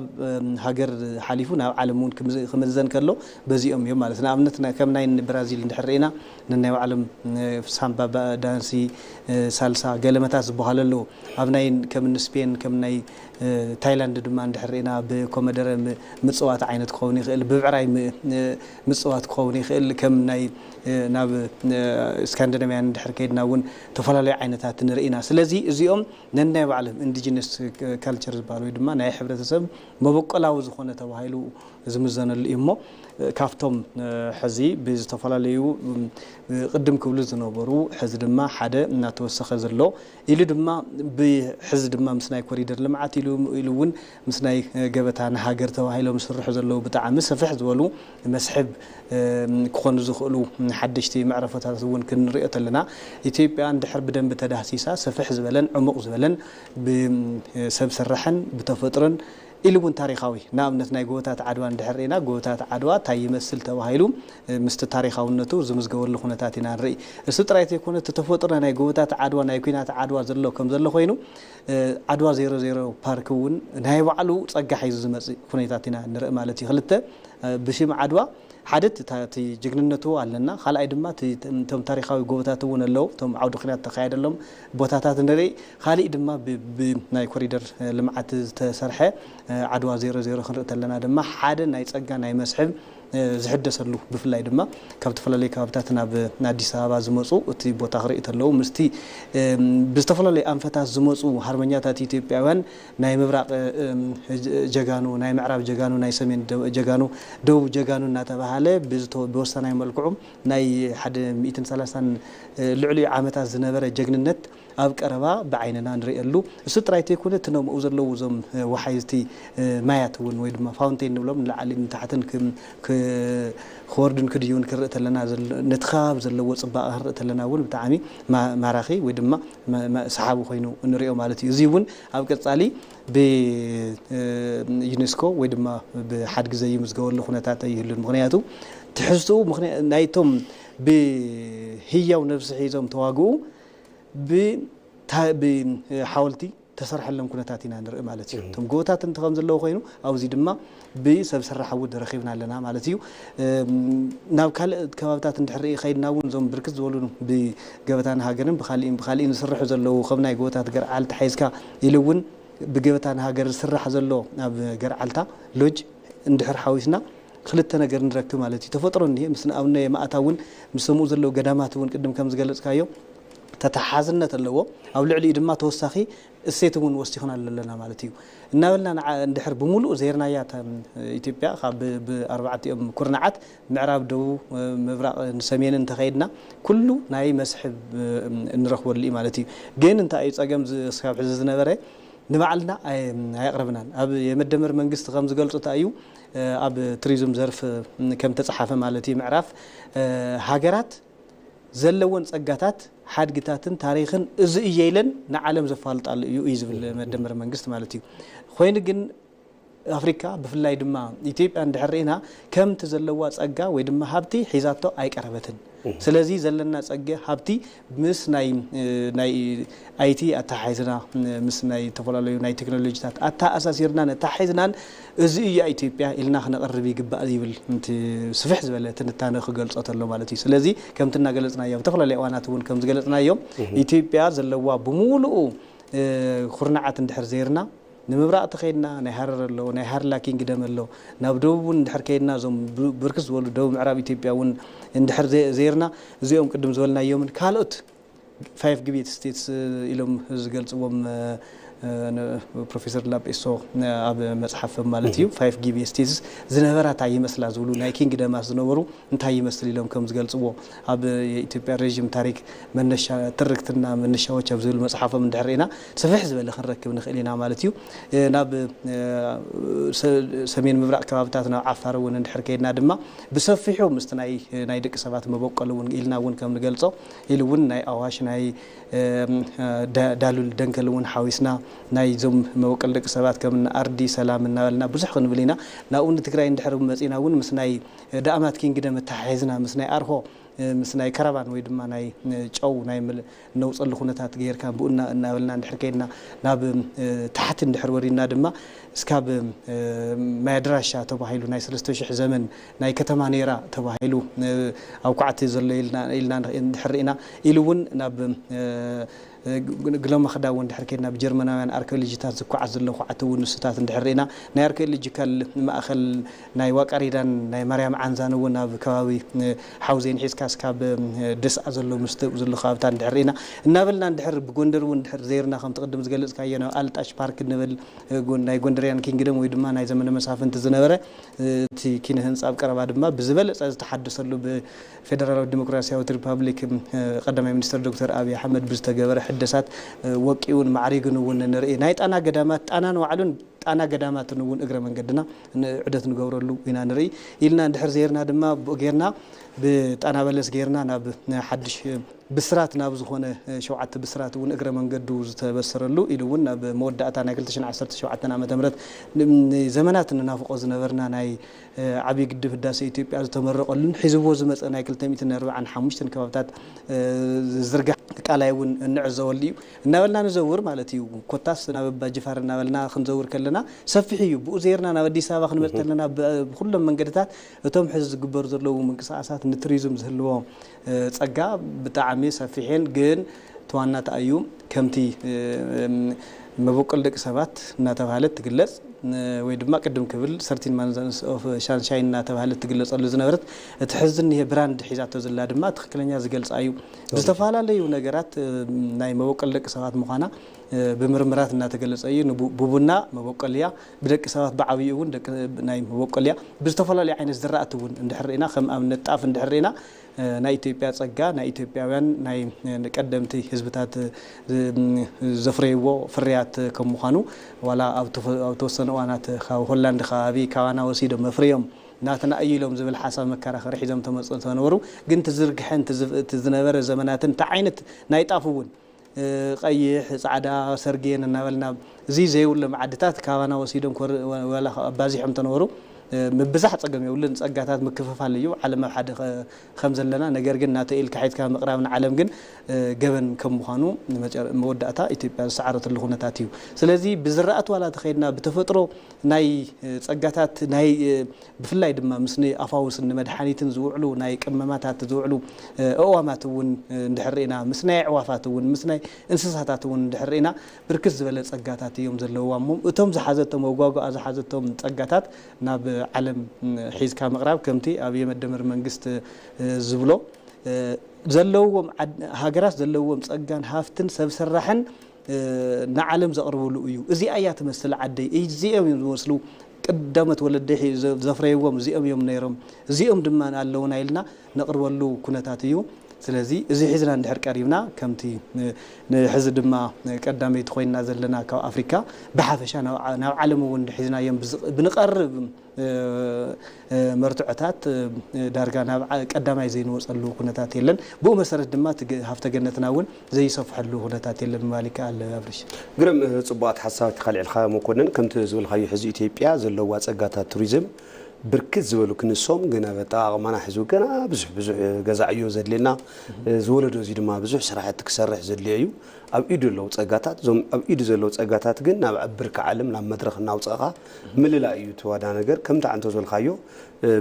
ሃገር ሓሊፉ ናብ ዓለም እውን ክምዘን ከሎ በዚኦም እዮም ማለት። ንኣብነት ከም ናይ ብራዚል እንድሕር ርኢና፣ ነናይ ባዕሎም ሳምባ ዳንሲ፣ ሳልሳ፣ ገለመታት ዝበሃሉ ኣለዉ። ኣብ ናይ ከም ስፔን፣ ከም ናይ ታይላንድ ድማ እንድሕር ርኢና ብኮመደረ ምፅዋት ዓይነት ክኸውን ይኽእል፣ ብብዕራይ ምፅዋት ክኸውን ይኽእል። ከም ናይ ናብ ስካንዲነቪያን እንድሕር ከይድና እውን ዝተፈላለዩ ዓይነታት ንርኢ ኢና። ስለዚ እዚኦም ነናይ ባዕሎም ኢንዲጂነስ ካልቸር ዝበሃል ወይ ድማ ናይ ሕብረተሰብ መበቆላዊ ዝኾነ ተባሂሉ ዝምዘነሉ እዩ። እሞ ካብቶም ሕዚ ብዝተፈላለዩ ቅድም ክብሉ ዝነበሩ ሕዚ ድማ ሓደ እናተወሰኸ ዘሎ ኢሉ ድማ ብሕዚ ድማ ምስ ናይ ኮሪደር ልምዓት ኢሉ ኢሉ እውን ምስ ናይ ገበታ ንሃገር ተባሂሎም ዝስርሑ ዘለዉ ብጣዕሚ ሰፍሕ ዝበሉ መስሕብ ክኾኑ ዝኽእሉ ሓደሽቲ መዕረፎታት እውን ክንሪኦ ተለና፣ ኢትዮጵያ እንድሕር ብደንቢ ተዳህሲሳ ሰፍሕ ዝበለን ዕሙቕ ዝበለን ብሰብ ሰራሕን ብተፈጥሮን ኢሉ እውን ታሪኻዊ፣ ንኣብነት ናይ ጎቦታት ዓድዋ እንድሕር ርኢና፣ ጎቦታት ዓድዋ እንታይ ይመስል ተባሂሉ ምስቲ ታሪኻውነቱ ዝምዝገበሉ ኩነታት ኢና ንርኢ። እሱ ጥራይ ዘይኮነ፣ እቲ ተፈጥሮ ናይ ጎቦታት ዓድዋ፣ ናይ ኲናት ዓድዋ ዘሎ ከም ዘሎ ኮይኑ፣ ዓድዋ ዜሮ ዜሮ ፓርክ እውን ናይ ባዕሉ ጸጋ ሒዙ ዝመጽእ ኩነታት ኢና ንርኢ ማለት እዩ። ክልተ፣ ብሽም ዓድዋ ሓደ እቲ ታ-፣ እቲ ጅግንነቱ ኣለና፣ ካልኣይ ድማ እቲ፣ እቶም ታሪኻዊ ጎቦታት እውን ኣለዉ፣ እቶም ዓውዲ ኲናት ተኻየደሎም ቦታታት ንርኢ። ካሊእ ድማ ብ-፣ ብ-፣ ናይ ኮሪደር ልምዓት ዝተሰርሐ ዓድዋ ዜሮ ዜሮ ክንርኢ ተለና ድማ ሓደ ናይ ጸጋ ናይ መስሕብ ዝሕደሰሉ፣ ብፍላይ ድማ ካብ ዝተፈላለዩ ከባብታት ናብ ኣዲስ ኣበባ ዝመፁ እቲ ቦታ ክርኢ ተለዉ ምስቲ ብዝተፈላለዩ ኣንፈታት ዝመፁ ሃርበኛታት ኢትዮጵያውያን ናይ ምብራቕ ጀጋኑ፣ ናይ ምዕራብ ጀጋኑ፣ ናይ ሰሜን ጀጋኑ፣ ደቡብ ጀጋኑ እናተባሃለ ብዝተ-፣ ብወሳናይ መልክዑ ናይ ሓደ ሚእትን ሰላሳን ልዕሊኡ ዓመታት ዝነበረ ጀግንነት ኣብ ቀረባ ብዓይንና ንርእየሉ። እሱ ጥራይ ተይኮነ፣ እቲ ነምኡ ዘለዉ እዞም ወሓይዝቲ ማያት እውን ወይ ድማ ፋውንቴን ንብሎም ንላዕሊ ንታሕትን ክም-፣ ክ-፣ ክወርድን ክድይቡን ክርኢ ተለና፣ ነቲ ከባቢ ዘለዎ ጽባቐ ክንርኢ ተለና እውን ብጣዕሚ ማ-፣ ማራኺ ወይ ድማ መ-፣ መ-፣ ሰሓቢ ኮይኑ ንሪኦ ማለት እዩ። እዚ እውን ኣብ ቀጻሊ ብዩኔስኮ ወይ ድማ ብሓድጊ ዘይምዝገበሉ ኩነታት ኣይህሉን። ምኽንያቱ ትሕዝትኡ ምኽንያ-፣ ናይቶም ብህያው ነብሲ ሒዞም ተዋግኡ ብታ-፣ ብሓወልቲ ተሰርሐሎም ኩነታት ኢና ንርኢ ማለት እዩ። እቶም ጎቦታት እንተ ከም ዘለዉ ኮይኑ፣ ኣብዚ ድማ ብሰብ ሰራሕ እውን ረኺብና ኣለና ማለት እዩ። እም፣ ናብ ካልእ ከባብታት እንድሕር ርኢ ከይድና እውን፣ እዞም ብርክት ዝበሉ ብገበታን ሃገርን ብኻሊእን ብኻሊእን ዝስርሑ ዘለዉ፣ ከም ናይ ጎቦታት ገርዓልታ ሓይዝካ ኢሉ እውን ብገበታን ሃገር ዝስራሕ ዘሎ ኣብ ገርዓልታ ሎጅ እንድሕር ሓዊስና፣ ክልተ ነገር ንረክብ ማለት እዩ። ተፈጥሮ እኒሄ፣ ምስ ንኣብነ የማእታ እውን፣ ምስ ሰምኡ ዘለዉ ገዳማት እውን ቅድም ከም ዝገለጽካዮ ተተሓዝነት ኣለዎ። ኣብ ልዕሊኡ ድማ ተወሳኺ እሴት እውን ወሲኽናሉ ኣለና ማለት እዩ። እናበልና ንዓ-፣ እንድሕር ብምሉእ ዘይርናያ እታ ኢትዮጵያ ካብ ብ-፣ ብኣርባዕቲኦም ኩርናዓት ምዕራብ፣ ደቡብ፣ ምብራቕ፣ ንሰሜን እንተኸይድና፣ ኩሉ ናይ መስሕብ እንረኽበሉ እዩ ማለት እዩ። ግን እንታይ እዩ ጸገም ዝ-፣ እስካብ ሕዚ ዝነበረ፣ ንባዕልና ኣይ-፣ ኣየቕረብናን። ኣብ የመደመር መንግስቲ ከም ዝገልጾ እንታይ እዩ፣ ኣብ ቱሪዝም ዘርፍ ከም ተጻሓፈ ማለት እዩ ምዕራፍ፣ ሃገራት ዘለወን ጸጋታት፣ ሓድግታትን ታሪኽን እዚ እየ ኢለን ንዓለም ዘፋልጣሉ እዩ እዩ ዝብል መደመር መንግስቲ ማለት እዩ። ኮይኑ ግን ኣፍሪካ ብፍላይ ድማ ኢትዮጵያ እንድሕር ርኢና ከምቲ ዘለዋ ጸጋ ወይ ድማ ሃብቲ ሒዛቶ ኣይቀረበትን። ስለዚ ዘለና ጸገ ሃብቲ ምስ ናይ፣ እ፣ ናይ ኣይቲ ኣተሓሒዝና፣ እ፣ ምስ ናይ ዝተፈላለዩ ናይ ቴክኖሎጂታት ኣተኣሳሲርናን ኣተሓሒዝናን እዚ እዩ ኢትዮጵያ ኢልና ክነቕርብ ይግባእ ይብል፣ እቲ ስፍሕ ዝበለ ትንታነ ክገልጾ ተሎ ማለት እዩ። ስለዚ ከምቲ እናገለጽናዮ፣ ኣብ ዝተፈላለዩ እዋናት እውን ከም ዝገለጽናዮ፣ ኢትዮጵያ ዘለዋ ብምሉኡ፣ እ፣ ኩርናዓት እንድሕር ዘይርና፣ ንምብራቕ ተኸይድና ናይ ሃረር ኣሎ፣ ናይ ሃርላ ኪንግደም ኣሎ። ናብ ደቡብ እውን እንድሕር ከይድና፣ እዞም ብ-፣ ብርክት ዝበሉ ደቡብ ምዕራብ ኢትዮጵያ እውን እንድሕር ዘ-፣ ዘይርና፣ እዚኦም ቅድም ዝበልናዮምን ካልኦት ፋይቭ ጊቤት ስቴትስ ኢሎም ዝገልጽዎም፣ እ፣ እ፣ ፕሮፌሰር ላፔሶ፣ እ፣ ኣብ መጽሓፎም ማለት እዩ። ፋይቭ ጊቤት ስቴትስ ዝነበራ እንታይ ይመስላ ዝብሉ፣ ናይ ኪንግደማት ዝነበሩ እንታይ ይመስል ኢሎም ከም ዝገልጽዎ፣ ኣብ የኢትዮጵያ ረዥም ታሪክ መነሻ ትርክትና መነሻዎች ኣብ ዝብል መጽሓፎም እንድሕር ርኢና፣ ስፍሕ ዝበለ ክንረክብ ንኽእል ኢና ማለት እዩ። እ፣ ናብ፣ እ፣ ሰ-፣ ሰሜን ምብራቕ ከባብታት ናብ ዓፋር እውን እንድሕር ከይድና ድማ ብሰፊሑ ምስቲ ናይ፣ ናይ ደቂ ሰባት መበቆል እውን ኢልና እውን ከም ንገልጾ፣ ኢሉ እውን ናይ ኣዋሽ፣ ናይ፣ እ፣ ዳ-፣ ዳሉል ደንከል እውን ሓዊስና፣ ናይ ዞም መበቆል ደቂ ሰባት ከም ኣርዲ ሰላም እናበልና ብዙሕ ክንብል ኢና። ናብኡ ንትግራይ እንድሕር መጺና እውን ምስ ናይ ዳእማት ኪንግደም ኣተሓሒዝና፣ ምስ ናይ ኣርሆ፣ እ፣ ምስ ናይ ከረባን ወይ ድማ ናይ፣ እ፣ ጨው ናይ ምል-፣ ነውፀሉ ኩነታት ጌርካ፣ ብኡ እና-፣ እናበልና እንድሕር ከይድና ናብ፣ እ፣ ታሕቲ እንድሕር ወሪድና ድማ እስካብ፣ እ፣ ማይ ኣድራሻ ተባሂሉ ናይ ሰለስተ ሽሕ ዘመን ናይ ከተማ ነይራ ተባሂሉ፣ እ፣ ኣብ ኳዕቲ ዘሎ ኢልና፣ ኢልና እንድሕር ርኢና፣ ኢሉ እውን ናብ፣ እ፣ እ፣ ግ-፣ ግሎማኽዳ እውን እንድሕር ከይድና ብጀርመናውያን ኣርኪኦሎጂታት ዝኳዓት ዘሎ ኳዕቲ እውን ንሱታት እንድሕር ርኢና፣ ናይ ኣርኪኦሎጂካል ማእኸል ናይ ዋቃሪዳን ናይ ማርያም ዓንዛን እውን ኣብ ከባቢ፣ እ፣ ሓውዜን ሒዝካ እስካብ፣ እ፣ ደስኣ ዘሎ፣ ምስቲ ዘሎ ከባብታት እንድሕር ርኢና፣ እናበልና እንድሕር ብጎንደር እውን እንድሕር ዘይርና፣ ከምቲ ቅድም ዝገለጽካዮ ናብ ኣልጣሽ ፓርክ ንብል፣ እ፣ ጎን-፣ ናይ ጎንደርያን ኪንግደም ወይ ድማ ናይ ዘመነ መሳፍንቲ ዝነበረ፣ እ፣ እቲ ኪነ ህንጻ ኣብ ቀረባ ድማ ብዝበለጸ ዝተሓደሰሉ፣ ብፌደራላዊ ዲሞክራሲያዊት ሪፓብሊክ፣ እ፣ ቀዳማይ ሚኒስትር ዶክተር ኣብይ ኣሕመድ ብዝተገበረ ሕደሳት፣ እ፣ ወቂውን ማዕሪግን እውን ንርኢ። ናይ ጣና ገዳማት፣ ጣናን ባዕሉን ጣና ገዳማትን እውን እግረ መንገድና ን-፣ ዑደት ንገብረሉ ኢና ንርኢ ኢልና እንድሕር ዘይርና ድማ፣ ብኡ ጌርና፣ ብጣና በለስ ጌርና ናብ ሓድሽ ብስራት፣ ናብ ዝኾነ ሸውዓተ ብስራት እውን እግረ መንገዱ ዝተበሰረሉ፣ ኢሉ እውን ናብ መወዳእታ ናይ ክልተ ሽሕን ዓሰርተ ሸውዓተን ዓመተ ምህረት ን-፣ ንዘመናት ንናፍቆ ዝነበርና ናይ፣ እ፣ ዓብዪ ግድብ ህዳሴ ኢትዮጵያ ዝተመረቀሉን ሒዝዎ ዝመፀ ናይ ክልተ ሚእትን ኣርባዓን ሓሙሽተን ከባብታት፣ እ፣ ዝዝርጋሕ ቃላይ እውን እንዕዘበሉ እዩ። እናበልና ንዘውር ማለት እዩ። ኮታስ ናብ ኣባ ጅፋር እናበልና ክንዘውር ከለና ሰፊሕ እዩ። ብኡ ዘይርና ናብ ኣዲስ ኣበባ ክንመጽእ ከለና ብ-፣ ብኩሎም መንገድታት እቶም ሕዚ ዝግበሩ ዘለዉ ምንቅስቃሳት ንቱሪዝም ዝህልዎ፣ እ፣ ጸጋ ብጣዕሚ ሰፊሕን፣ ግን ተዋናት እዩ ከምቲ፣ እ፣ እም፣ መበቆል ደቂ ሰባት እናተባህለት ትግለጽ፣ እ፣ ወይ ድማ ቅድም ክብል ሰርቲን ማንዛንስ ኦፍ ሻንሻይን እናተባህለት ትግለጸሉ ዝነበረት፣ እቲ ሕዚ እኒሄ ብራንድ ሒዛቶ ዘላ ድማ ትኽክለኛ ዝገልጻ እዩ። ዝተፈላለዩ ነገራት፣ እ፣ ናይ መበቆል ደቂ ሰባት ምዃና፣ እ፣ ብምርምራት እናተገለጸ እዩ። ንቡ-፣ ብቡና መበቆል እያ፣ ብደቂ ሰባት ብዓብዩ እውን ደቂ ናይ መበቆል እያ። ብዝተፈላለዩ ዓይነት ዝራእቲ እውን እንድሕር ርኢና፣ ከም ኣብነት ጣፍ እንድሕር ርኢና፣ እ፣ ናይ ኢትዮጵያ ጸጋ፣ ናይ ኢትዮጵያውያን ናይ፣ እ፣ ቀደምቲ ህዝብታት፣ እ፣ ዘፍረይዎ ፍርያት ከም ምዃኑ፣ ዋላ ኣብ ተፈ-፣ ኣብ ተወሰነ እዋናት ካብ ሆላንድ ከባቢ ካባና ወሲዶም መፍረዮም ናትና እዩ ኢሎም ዝብል ሓሳብ መከራኸሪ ሒዞም ተመጽኡ እንተነበሩ፣ ግን ትዝርግሐን ትዝፍ-፣ እቲ ዝነበረ ዘመናትን እንታይ ዓይነት ናይ ጣፍ እውን፣ እ፣ ቀይሕ፣ ጻዕዳ፣ ሰርጌን እናበልና፣ እዚ ዘይብሎም ዓድታት ካባና ወሲዶም ኮር-፣ ወላ ኣባዚሖም ተነበሩ። እ፣ ምብዛሕ ጸገም የብሉን። ጸጋታት ምክፍፋል እዩ። ዓለም ኣብ ሓደ ከ-፣ ከም ዘለና፣ ነገር ግን ናተ ኢልካ ሒዝካ ምቕራብ ንዓለም ግን፣ እ፣ ገበን ከም ምዃኑ ንመጨረ-፣ መወዳእታ ኢትዮጵያ ዝሰዓረትሉ ኩነታት እዩ። ስለዚ ብዝራእቲ ዋላ ተኸይድና ብተፈጥሮ ናይ፣ እ፣ ጸጋታት ናይ፣ እ፣ ብፍላይ ድማ ምስ ንኣፋውስን ንመድሓኒትን ዝውዕሉ ናይ ቅመማታት ዝውዕሉ፣ እ፣ ኣእዋማት እውን፣ እ፣ እንድሕር ርኢና፣ ምስ ናይ ኣዕዋፋት እውን፣ ምስ ናይ እንስሳታት እውን እንድሕር ርኢና፣ ብርክት ዝበለ ጸጋታት እዮም ዘለውዋ። እሞ እቶም ዝሓዘቶም፣ መጓጓኣ ዝሓዘቶም ጸጋታት ናብ ዓለም ሒዝካ ምቕራብ ከምቲ ኣብ የመደመር መንግስት ዝብሎ ዘለዎም ሃገራት ዘለዎም ጸጋን ሃፍትን ሰብ ሰራሕን ንዓለም ዘቕርብሉ እዩ። እዚኣ እያ ትመስል ዓደይ፣ እዚኦም እዮም ዝመስሉ ቀዳሞት ወለደይ ዘፍረይዎም እዚኦም እዮም ነይሮም፣ እዚኦም ድማ ኣለውና ኢልና ነቕርበሉ ኩነታት እዩ። ስለዚ እዚ ሒዝና እንድሕር ቀሪብና ከምቲ ሕዚ ድማ ቀዳመይቲ ኮይና ዘለና ካብ ኣፍሪካ ብሓፈሻ ናብ ዓለም እውን ሒዝናዮም ብንቐርብ መርትዖታት ዳርጋ ናብ ቀዳማይ ዘይንወፀሉ ኩነታት የለን። ብኡ መሰረት ድማ ሃፍተ ገነትና እውን ዘይሰፍሐሉ ኩነታት የለን ምባል ይከኣል። ኣብርሽ፣ ግርም ፅቡቓት ሓሳባት ኢኻ ኣልዒልካ መኮንን። ከምቲ ዝበልካዮ ሕዚ ኢትዮጵያ ዘለዋ ፀጋታት ቱሪዝም ብርክት ዝበሉ ክንሶም ግን ኣብ ኣጠቓቕማና ሕዚ ገና ብዙሕ ብዙሕ ገዛ ዕዮ ዘድልየና ዝወለዶ እዚ ድማ ብዙሕ ስራሕቲ ክሰርሕ ዘድልዮ እዩ። ኣብ ኢዱ ዘለዉ ፀጋታት እዞም ኣብ ኢዱ ዘለዉ ፀጋታት ግን ናብ ኣብ ብርኪ ዓለም ናብ መድረኽ እናውፃእኻ ምልላእ እዩ እቲ ዋና ነገር። ከምቲ ዓንቶ ዝበልካዮ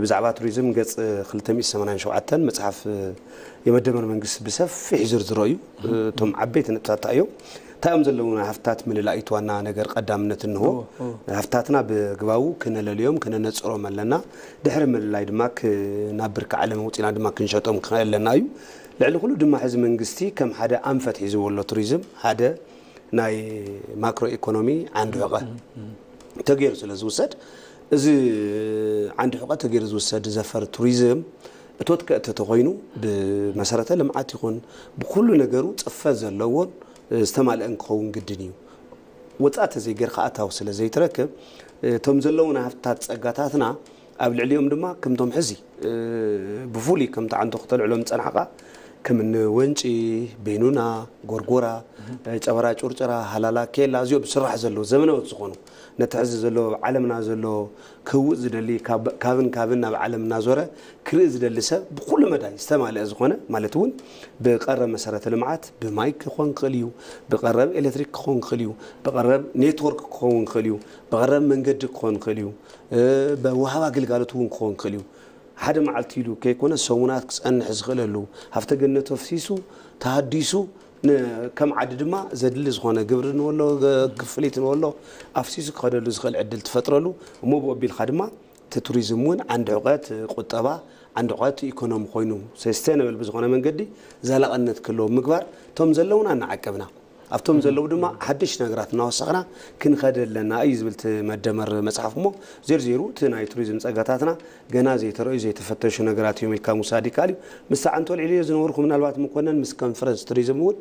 ብዛዕባ ቱሪዝም ገፅ ክልተ ሚእቲ ሰማንያን ሸውዓተን መፅሓፍ የመደመር መንግስቲ ብሰፊሕ ዝርዝሮ እዩ። እቶም ዓበይቲ ነጥብታት እዮም እንታይ እዮም ዘለውና ሃፍታት ምልላእ እዩ እቲ ዋና ነገር ቀዳምነት እንሆ። ሃፍታትና ብግባቡ ክነለልዮም ክነነፅሮም ኣለና። ድሕሪ ምልላይ ድማ ናብ ብርኪ ዓለም ኣውፂና ድማ ክንሸጦም ክንኽእል ኣለና እዩ። ልዕሊ ኩሉ ድማ ሕዚ መንግስቲ ከም ሓደ ኣንፈት ሒዝዎ ኣሎ ቱሪዝም ሓደ ናይ ማክሮ ኢኮኖሚ ዓንዲ ሕቐ ተገይሩ ስለ ዝውሰድ እዚ ዓንዲ ሕቐ ተገይሩ ዝውሰድ ዘፈር ቱሪዝም እቶት ከእተ ተኮይኑ ብመሰረተ ልምዓት ይኹን ብኩሉ ነገሩ ፅፈት ዘለዎን ዝተማልአን ክኸውን ግድን እዩ። ወፃኢ ተዘይገርካ ኣታዊ ስለ ዘይትረክብ እቶም ዘለውና ሃፍትታት ፀጋታትና ኣብ ልዕሊኦም ድማ ከምቶም ሕዚ ብፍሉይ ከምቲ ዓንቶ ክተልዕሎም ዝፀናሕካ ከም እኒ ወንጪ፣ ቤኑና፣ ጎርጎራ፣ ጨበራ ጩርጭራ፣ ሃላላ ኬላ እዚኦም ዝስራሕ ዘለዉ ዘመናዎት ዝኾኑ ነቲ ሕዚ ዘሎ ኣብ ዓለምና ዘሎ ክህውእ ዝደሊ ካብን ካብን ናብ ዓለም እናዞረ ክርኢ ዝደሊ ሰብ ብኩሉ መዳይ ዝተማልአ ዝኾነ ማለት እውን ብቀረብ መሰረተ ልምዓት ብማይ ክኾን ክእል እዩ፣ ብቀረብ ኤሌክትሪክ ክኾን ክእል እዩ፣ ብቀረብ ኔትወርክ ክኸውን ክእል እዩ፣ ብቀረብ መንገዲ ክኾን ክእል እዩ፣ ብውሃባ ግልጋሎት እውን ክኾን ክእል እዩ። ሓደ መዓልቲ ኢሉ ከይኮነ ሰሙናት ክፀንሕ ዝኽእለሉ ሃፍተ ገነቱ ኣፍሲሱ ተሃዲሱ ከም ዓዲ ድማ ዘድሊ ዝኾነ ግብሪ ንበሎ ክፍሊት ንበሎ ኣፍሲሱ ክኸደሉ ዝኽእል ዕድል ትፈጥረሉ እሞ ብኡ ኣቢልካ ድማ እቲ ቱሪዝም እውን ዓንዲ ዕውቀት ቁጠባ ዓንዲ ዕውቀት ኢኮኖሚ ኮይኑ ሰስቴነብል ብዝኾነ መንገዲ ዘላቕነት ክህልዎ ምግባር እቶም ዘለውና እናዓቀብና ኣብቶም ዘለዉ ድማ ሓድሽ ነገራት እናወሰኽና ክንኸድ ኣለና እዩ ዝብል እቲ መደመር መፅሓፍ እሞ ዜርዜሩ እቲ ናይ ቱሪዝም ፀጋታትና ገና ዘይተረእዩ ዘይተፈተሹ ነገራት እዮም ኢልካ ምውሳድ ይከኣል እዩ። ምስቲ ዓንቶ ኣልዒለዮ ዝነበርኩ ምናልባት መኮነን ምስ ኮንፈረንስ ቱሪዝም እውን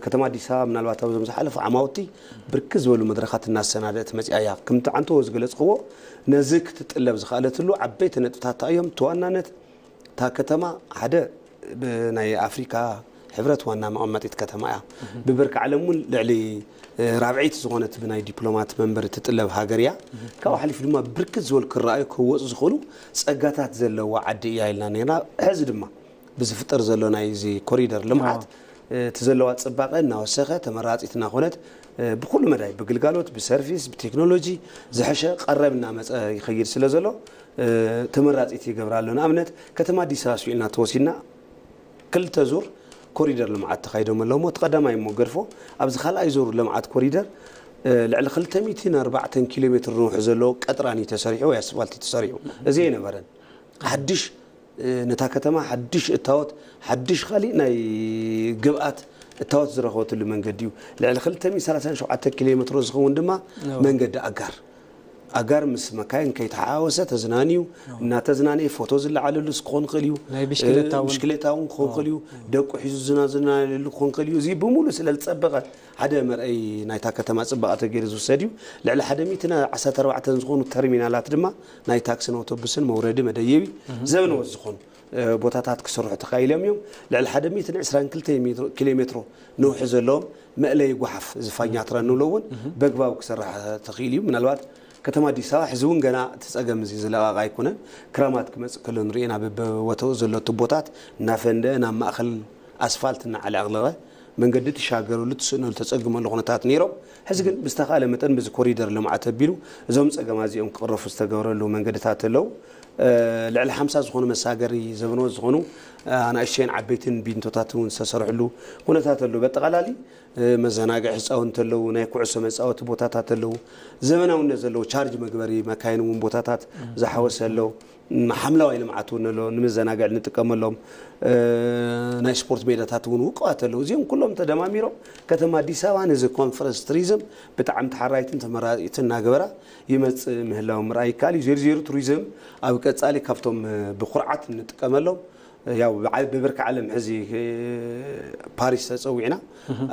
ከተማ ኣዲስ ኣበባ ምናልባት ኣብዞም ዝሓለፉ ዓማውቲ ብርክት ዝበሉ መድረኻት እናሰናደእት መፂኣ እያ። ከምቲ ዓንቶ ዝገለፅክዎ ነዚ ክትጥለብ ዝኸኣለትሉ ዓበይቲ ነጥብታት እዮም። እቲ ዋናነት እታ ከተማ ሓደ ናይ ኣፍሪካ ሕብረት ዋና መቐመጢት ከተማ እያ። ብብርኪ ዓለም እውን ልዕሊ ራብዐይቲ ዝኾነት ብናይ ዲፕሎማት መንበሪ ትጥለብ ሃገር እያ። ካብኡ ሓሊፉ ድማ ብርክት ዝበሉ ክረኣዩ ክህወፁ ዝኽእሉ ፀጋታት ዘለዋ ዓዲ እያ ኢልና ነርና። ሕዚ ድማ ብዝፍጠር ዘሎ ናይዚ ኮሪደር ልምዓት እቲ ዘለዋ ፅባቐ እናወሰኸ ተመራፂት እናኾነት ብኩሉ መዳይ ብግልጋሎት ብሰርቪስ ብቴክኖሎጂ ዝሐሸ ቀረብ እናመፀ ይኸይድ ስለ ዘሎ ተመራፂት ይገብራ ኣሎ። ንኣብነት ከተማ ኣዲስ ኣበባ ስዊልና ተወሲድና ክልተ ዙር ኮሪደር ልምዓት ተኻይዶም ኣለዉ እሞ እቲ ቀዳማይ እሞ ገድፎ ኣብዚ ካልኣይ ዙር ልምዓት ኮሪደር ልዕሊ ክልተ ሚእትን ኣርባዕተን ኪሎ ሜትር ንውሑ ዘለዎ ቀጥራን እዩ ተሰሪሑ ወይ ኣስፋልት እዩ ተሰሪሑ። እዚ ኣይነበረን። ሓድሽ ነታ ከተማ ሓድሽ እታወት ሓድሽ ካሊእ ናይ ግብኣት እታወት ዝረኸበትሉ መንገዲ እዩ። ልዕሊ ክልተ ሚእትን ሰላሳን ሸውዓተ ኪሎ ሜትሮ ዝኸውን ድማ መንገዲ ኣጋር ኣጋር ምስ መካይን ከይተሓዋወሰ ተዝናንዩ እናተዝናነየ ፎቶ ዝለዓለሉስ ክኾን ክእል እዩ። ናይ ብሽክሌታ እውን። ብሽክሌታ እውን ክኾን ክእል እዩ። ደቁ ሒዙ ዝናዝናነየሉ ክኾን ክእል እዩ። እዚ ብምሉእ ስለ ዝፀበቐ ሓደ መርኣይ ናይታ ከተማ ፅባቐ ተገይሩ ዝውሰድ እዩ። ልዕሊ ሓደ ሚእትን ዓሰርተ ኣርባዕተን ዝኾኑ ተርሚናላት ድማ ናይ ታክስን ኣውቶቡስን መውረዲ መደየቢ ዘበነዎት ዝኾኑ ቦታታት ክስርሑ ተኻኢሎም እዮም። ልዕሊ ሓደ ሚእትን ዕስራን ክልተ ኪሎ ሜትሮ ነውሒ ዘለዎም መእለዪ ጓሓፍ ዝፋኛትራ ንብሎ እውን በግባቡ ክስራሕ ተኽኢሉ እዩ። ምናልባት ከተማ ኣዲስ ኣበባ ሕዚ እውን ገና እቲ ፀገም እዚ ዝለቐቐ ኣይኮነን። ክራማት ክመፅእ ከሎ ንሪኦ ኢና በበቦታኡ ዘሎ ቱቦታት እናፈንደአ ናብ ማእኸል ኣስፋልት እናዓለቕለቐ መንገዲ ትሻገረሉ ትስእነሉ ተጸግመሉ ኩነታት ነይሮም። ሕዚ ግን ብዝተኻለ መጠን በዚ ኮሪደር ልምዓት ኣቢሉ እዞም ጸገማት እዚኦም ክቕረፉ ዝተገብረሉ መንገድታት ኣለዉ። ልዕሊ ሓምሳ ዝኾኑ መሳገሪ ዘበኖ ዝኾኑ ኣናእሽተይን ዓበይትን ቢንቶታት እውን ዝተሰርሕሉ ኩነታት ኣለዉ። በጠቓላሊ መዘናግዒ ህፃውንቲ ኣለዉ፣ ናይ ኩዕሶ መፃወቲ ቦታታት ኣለዉ፣ ዘመናውነት ዘለዎ ቻርጅ መግበሪ መካይን እውን ቦታታት ዝሓወሰ ኣሎ። ሓምለዋይ ልምዓት እውን ኣሎ፣ ንምዘናግዕ ንጥቀመሎም ናይ ስፖርት ሜዳታት እውን ውቁባት ኣለዉ። እዚኦም ኩሎም ተደማሚሮም ከተማ ኣዲስ ኣበባ ነዚ ኮንፈረንስ ቱሪዝም ብጣዕሚ ተሓራይትን ተመራፂትን እናገበራ ይመፅእ ምህላው ምርኣይ ይከኣል እዩ። ዜሮ ዜሮ ቱሪዝም ኣብ ቀፃሊ ካብቶም ብኩርዓት እንጥቀመሎም ያው ብዓ- ብብርኪ ዓለም ሕዚ ፓሪስ ተፀዊዕና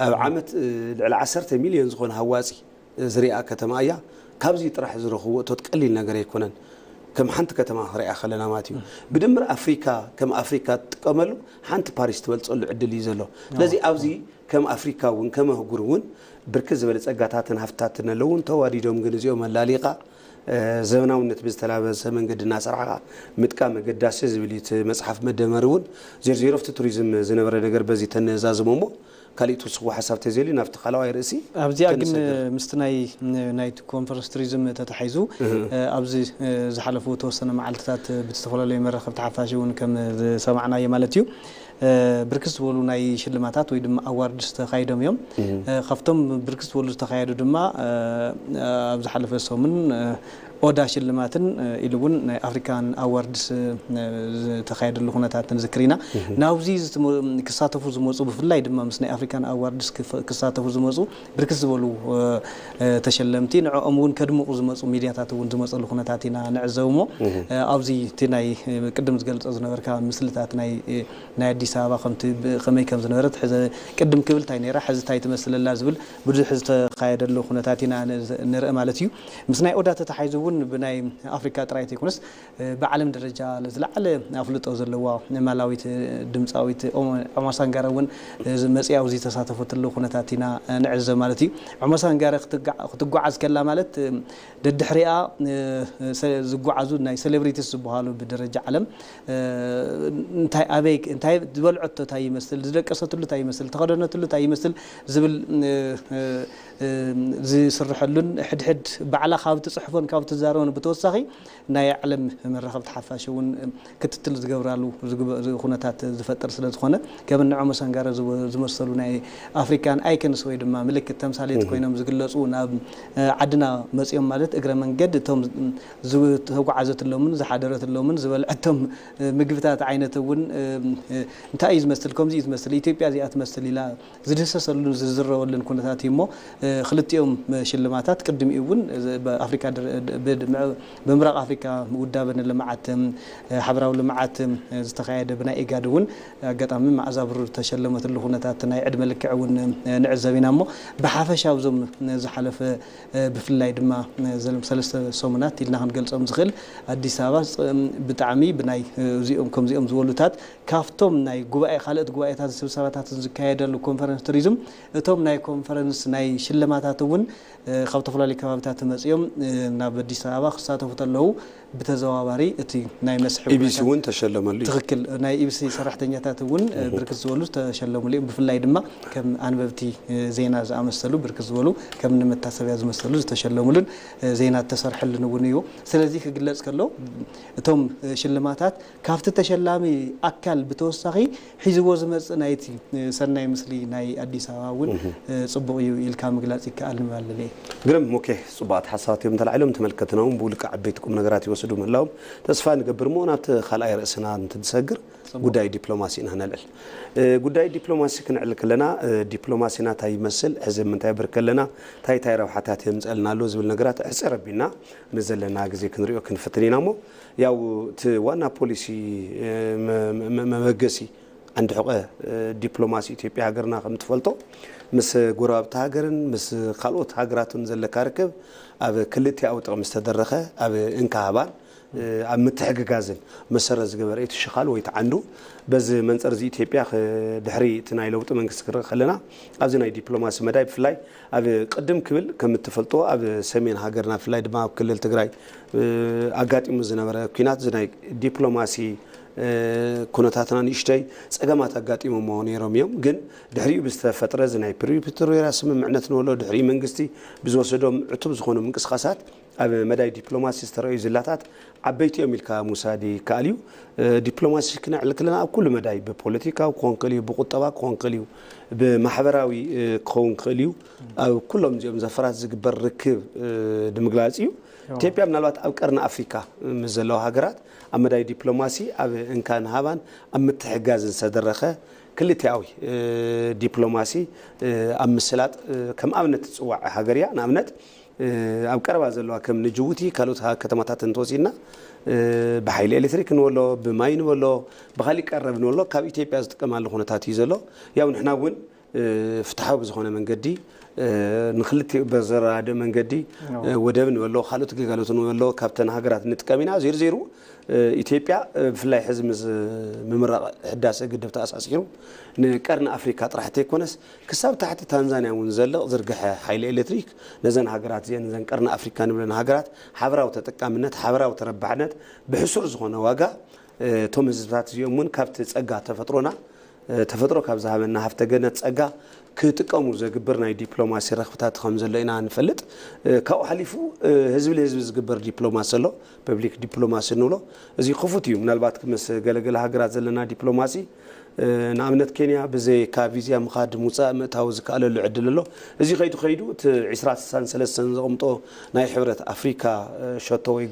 ኣብ ዓመት ልዕሊ ዓሰርተ ሚልዮን ዝኾነ ሃዋፂ ዝሪኣ ከተማ እያ። ካብዚ ጥራሕ ዝረኽቡ እቶት ቀሊል ነገር ኣይኮነን። ከም ሓንቲ ከተማ ክሪኣ ከለና ማለት እዩ። ብድምር ኣፍሪካ ከም ኣፍሪካ ትጥቀመሉ ሓንቲ ፓሪስ ትበልፀሉ ዕድል እዩ ዘሎ። ስለዚ ኣብዚ ከም ኣፍሪካ እውን ከም ኣህጉር እውን ብርክት ዝበለ ፀጋታትን ሃፍትታትን ኣለውን ተዋዲዶም ግን እዚኦም ኣላሊኻ ዘመናውነት ብዝተላበሰ መንገዲ እናሰርሓኻ ምጥቃም ኣገዳሲ ዝብል እዩ እቲ መፅሓፍ መደመር እውን ዜርዜሮ ኣብቲ ቱሪዝም ዝነበረ ነገር በዚ ተነዛዝሞ እሞ ካሊእ ትውስኽዎ ሓሳብ ተዘይልዩ ናብቲ ካልኣዋይ ርእሲ ኣብዚኣ ግን ተንሰግር። ምስቲ ናይ ናይቲ ኮንፈረንስ ቱሪዝም ተታሒዙ ኣብዚ ዝሓለፉ ተወሰነ መዓልትታት ብዝተፈላለዩ መራኸብቲ ሓፋሽ እውን ከም ዝሰማዕናዮ ማለት እዩ ብርክት ዝበሉ ናይ ሽልማታት ወይ ድማ ኣዋርድስ ተኻይዶም እዮም። ካብቶም ብርክት ዝበሉ ዝተኻየዱ ድማ ኣብ ዝሓለፈ ሰሙን ኦዳ ሽልማትን ኢሉ እውን ናይ ኣፍሪካን ኣዋርድስ ዝተኻየደሉ ኩነታት ንዝክር ኢና። ናብዚ ክሳተፉ ዝመፁ ብፍላይ ድማ ምስ ናይ ኣፍሪካን ኣዋርድስ ክሳተፉ ዝመፁ ብርክት ዝበሉ ተሸለምቲ ንዕኦም እውን ከድምቑ ዝመፁ ሚድያታት እውን ዝመፀሉ ኩነታት ኢና ንዕዘብ እሞ ኣብዚ እቲ ናይ ቅድም ዝገልፆ ዝነበርካ ምስልታት ናይ ናይ ኣዲስ ኣበባ ከምቲ ከመይ ከም ዝነበረት ሕዘ ቅድም ክብል እንታይ ነይራ ሕዚ እንታይ ትመስል ኣላ ዝብል ብዙሕ ዝተኻየደሉ ኩነታት ኢና ንርኢ ማለት እዩ። ምስ ናይ ኦዳ ተታሓሒዙ እውን ብናይ ኣፍሪካ ጥራይ ተይኮነስ ብዓለም ደረጃ ዝለዓለ ኣፍልጦ ዘለዋ ማላዊት ድምፃዊት ኦማሳንጋረ እውን መፅያ ኣብዚ ተሳተፈትሉ ኩነታት ኢና ንዕዘብ ማለት እዩ። ኦማሳንጋረ ክትጓዓዝ ከላ ማለት ደድሕሪኣ ዝጓዓዙ ናይ ሴሌብሪቲስ ዝበሃሉ ብደረጃ ዓለም እንታይ ኣበይ እንታይ ዝበልዐቶ እንታይ ይመስል ዝደቀሰትሉ እንታይ ይመስል ተኸደነትሉ እንታይ ይመስል ዝብል ዝስርሐሉን ሕድሕድ ባዕላ ካብ ትፅሕፎን ካብ ትዛረቦን ብተወሳኺ ናይ ዓለም መራኸብቲ ሓፋሽ እውን ክትትል ዝገብራሉ ኩነታት ዝፈጥር ስለ ዝኾነ ከም ንዖ መሰንጋረ ዝመሰሉ ናይ ኣፍሪካን ኣይከንስ ወይ ድማ ምልክት ተምሳሌት ኮይኖም ዝግለፁ ናብ ዓድና መፅኦም ማለት እግረ መንገድ እቶም ዝተጓዓዘትሎምን ዝሓደረትሎምን ዝበልዐቶም ምግብታት ዓይነት እውን እንታይ እዩ ዝመስል ከምዚ እዩ ዝመስል ኢትዮጵያ እዚኣ ትመስል ኢላ ዝድህሰሰሉን ዝዝረበሉን ኩነታት እዩ እሞ ክልቲኦም ሽልማታት ቅድሚኡ እውን ኣፍሪካ ብምዕራብ ኣፍሪካ ውዳበ ንልምዓት ሓበራዊ ልምዓት ዝተኻየደ ብናይ ኢጋድ እውን ኣጋጣሚ መዓዛ ብሩር ዝተሸለመትሉ ኩነታት ናይ ዕድመ ልክዕ እውን ንዕዘብ ኢና እሞ ብሓፈሻ ኣብዞም ዝሓለፈ ብፍላይ ድማ ዘለም ሰለስተ ሰሙናት ኢልና ክንገልፆም ዝኽእል ኣዲስ ኣበባ ብጣዕሚ ብናይ እዚኦም ከምዚኦም ዝበሉታት ካብቶም ናይ ጉባኤ ካልኦት ጉባኤታት ስብሰባታትን ዝካየደሉ ኮንፈረንስ ቱሪዝም እቶም ናይ ኮንፈረንስ ናይ ሽልማታት እውን ካብ ዝተፈላለዩ ከባቢታት መፅኦም ናብ ኣዲስ ኣበባ ክሳተፉ ተለዉ ብተዘዋዋሪ እቲ ናይ መስሕብ ኢቢሲ እውን ተሸለመሉ እዩ። ትኽክል ናይ ኢቢሲ ሰራሕተኛታት እውን ብርክት ዝበሉ ዝተሸለሙሉ እዮም። ብፍላይ ድማ ከም ኣንበብቲ ዜና ዝኣመሰሉ ብርክት ዝበሉ ከም ንመታሰቢያ ዝመሰሉ ዝተሸለሙሉን ዜና ዝተሰርሐሉን እውን እዩ። ስለዚ ክግለፅ ከሎ እቶም ሽልማታት ካብቲ ተሸላሚ ኣካል ብተወሳኺ ሒዝዎ ዝመፅእ ናይቲ ሰናይ ምስሊ ናይ ኣዲስ ኣበባ እውን ፅቡቕ እዩ ኢልካ ምግላፅ ይከኣል ንባልለ። ግርም ሞኬ ፅቡቓት ሓሳባት እዮም ተላዒሎም ተመልከትና እውን ብውልቂ ዓበይቲ ቁም ነገራት ይወስዱ ምህላዎም ተስፋ ንገብር እሞ ናብቲ ካልኣይ ርእስና እንትንሰግር ጉዳይ ዲፕሎማሲ ኢና ነልዕል። ጉዳይ ዲፕሎማሲ ክንዕል ከለና ዲፕሎማሲና እንታይ ይመስል ሕዚ ምንታይ ብር ከለና እንታይ እንታይ ረብሓታት የምፀልና ኣሎ ዝብል ነገራት ሕፅር ኣቢልና ንዘለና ግዜ ክንሪኦ ክንፍትን ኢና እሞ ያው እቲ ዋና ፖሊሲ መበገሲ ዓንዲ ሕቐ ዲፕሎማሲ ኢትዮጵያ ሃገርና ከም ትፈልጦ ምስ ጎረባብቲ ሃገርን ምስ ካልኦት ሃገራትን ዘለካ ርክብ ኣብ ክልቲኣዊ ጥቕሚ ዝተደረኸ ኣብ እንካሃባን ኣብ ምትሕግጋዝን መሰረት ዝገበረ እቲ ሽኻል ወይ ተዓንዱ በዚ መንፅር እዚ ኢትዮጵያ ድሕሪ እቲ ናይ ለውጢ መንግስቲ ክርኢ ከለና ኣብዚ ናይ ዲፕሎማሲ መዳይ ብፍላይ ኣብ ቅድም ክብል ከም እትፈልጦ ኣብ ሰሜን ሃገርና ብፍላይ ድማ ኣብ ክልል ትግራይ ኣጋጢሙ ዝነበረ ኩናት እዚ ናይ ዲፕሎማሲ ኩነታትና ንእሽተይ ጸገማት ኣጋጢሞሞ ነይሮም እዮም። ግን ድሕሪኡ ብዝተፈጥረ እዚ ናይ ፕሪቶርያ ስምምዕነት ንበሎ፣ ድሕሪኡ መንግስቲ ብዝወሰዶም ዕቱብ ዝኾኑ ምንቅስቃሳት ኣብ መዳይ ዲፕሎማሲ ዝተረኣዩ ዝላታት ዓበይቲ እዮም ኢልካ ምውሳድ ይከኣል እዩ። ዲፕሎማሲ ክነዕልል ከለና ኣብ ኩሉ መዳይ፣ ብፖለቲካዊ ክኾን ክእል እዩ፣ ብቁጠባ ክኾን ክእል እዩ፣ ብማሕበራዊ ክኸውን ክእል እዩ። ኣብ ኩሎም እዚኦም ዘፈራት ዝግበር ርክብ ንምግላጽ እዩ። ኢትዮጵያ ምናልባት ኣብ ቀርኒ ኣፍሪካ ምስ ዘለዋ ሃገራት ኣብ መዳይ ዲፕሎማሲ ኣብ እንካን ሃባን ኣብ ምትሕጋዝን ዝተደረኸ ክልቲኣዊ ዲፕሎማሲ ኣብ ምስላጥ ከም ኣብነት ትፅዋዕ ሃገር እያ። ንኣብነት ኣብ ቀረባ ዘለዋ ከም ንጅቡቲ ካልኦት ከተማታት እንተወሲድና ብሓይሊ ኤሌክትሪክ ንበሎ፣ ብማይ ንበሎ፣ ብካሊእ ቀረብ ንበሎ ካብ ኢትዮጵያ ዝጥቀማሉ ኩነታት እዩ ዘሎ። ያው ንሕና እውን ፍትሓዊ ብዝኾነ መንገዲ ንክልቲኡ በዘራድእ መንገዲ ወደብ ንበሎ ካልኦት ግልጋሎት ንበሎ ካብተን ሃገራት ንጥቀም ኢና። ዜሩ ዜሩ ኢትዮጵያ ብፍላይ ሕዚ ምስ ምምራቕ ሕዳሰ ግድብ ተኣሳሲሩ ንቀርኒ ኣፍሪካ ጥራሕ ተይኮነስ ክሳብ ታሕቲ ታንዛንያ እውን ዘልቕ ዝርግሐ ሓይሊ ኤሌክትሪክ ነዘን ሃገራት እዚአን ነዘን ቀርኒ ኣፍሪካ ንብለን ሃገራት ሓበራዊ ተጠቃምነት ሓበራዊ ተረባሕነት ብሕሱር ዝኾነ ዋጋ እቶም ህዝብታት እዚኦም እውን ካብቲ ጸጋ ተፈጥሮና ተፈጥሮ ካብ ዝሃበና ሃፍተ ገነት ጸጋ ክጥቀሙ ዘግብር ናይ ዲፕሎማሲ ረኽብታት ከም ዘሎ ኢና ንፈልጥ። ካብኡ ሓሊፉ ህዝቢ ንህዝቢ ዝግበር ዲፕሎማሲ ኣሎ፣ ፐብሊክ ዲፕሎማሲ ንብሎ። እዚ ክፉት እዩ። ምናልባት ምስ ገለገለ ሃገራት ዘለና ዲፕሎማሲ ንኣብነት ኬንያ ብዘይካ ቪዛ ምኻድ ምውፃእ ምእታው ዝከኣለሉ ዕድል ኣሎ። እዚ ከይዱ ከይዱ እቲ ዕስራ ስሳን ሰለስተን ዘቐምጦ ናይ ሕብረት ኣፍሪካ ሸቶ ወይ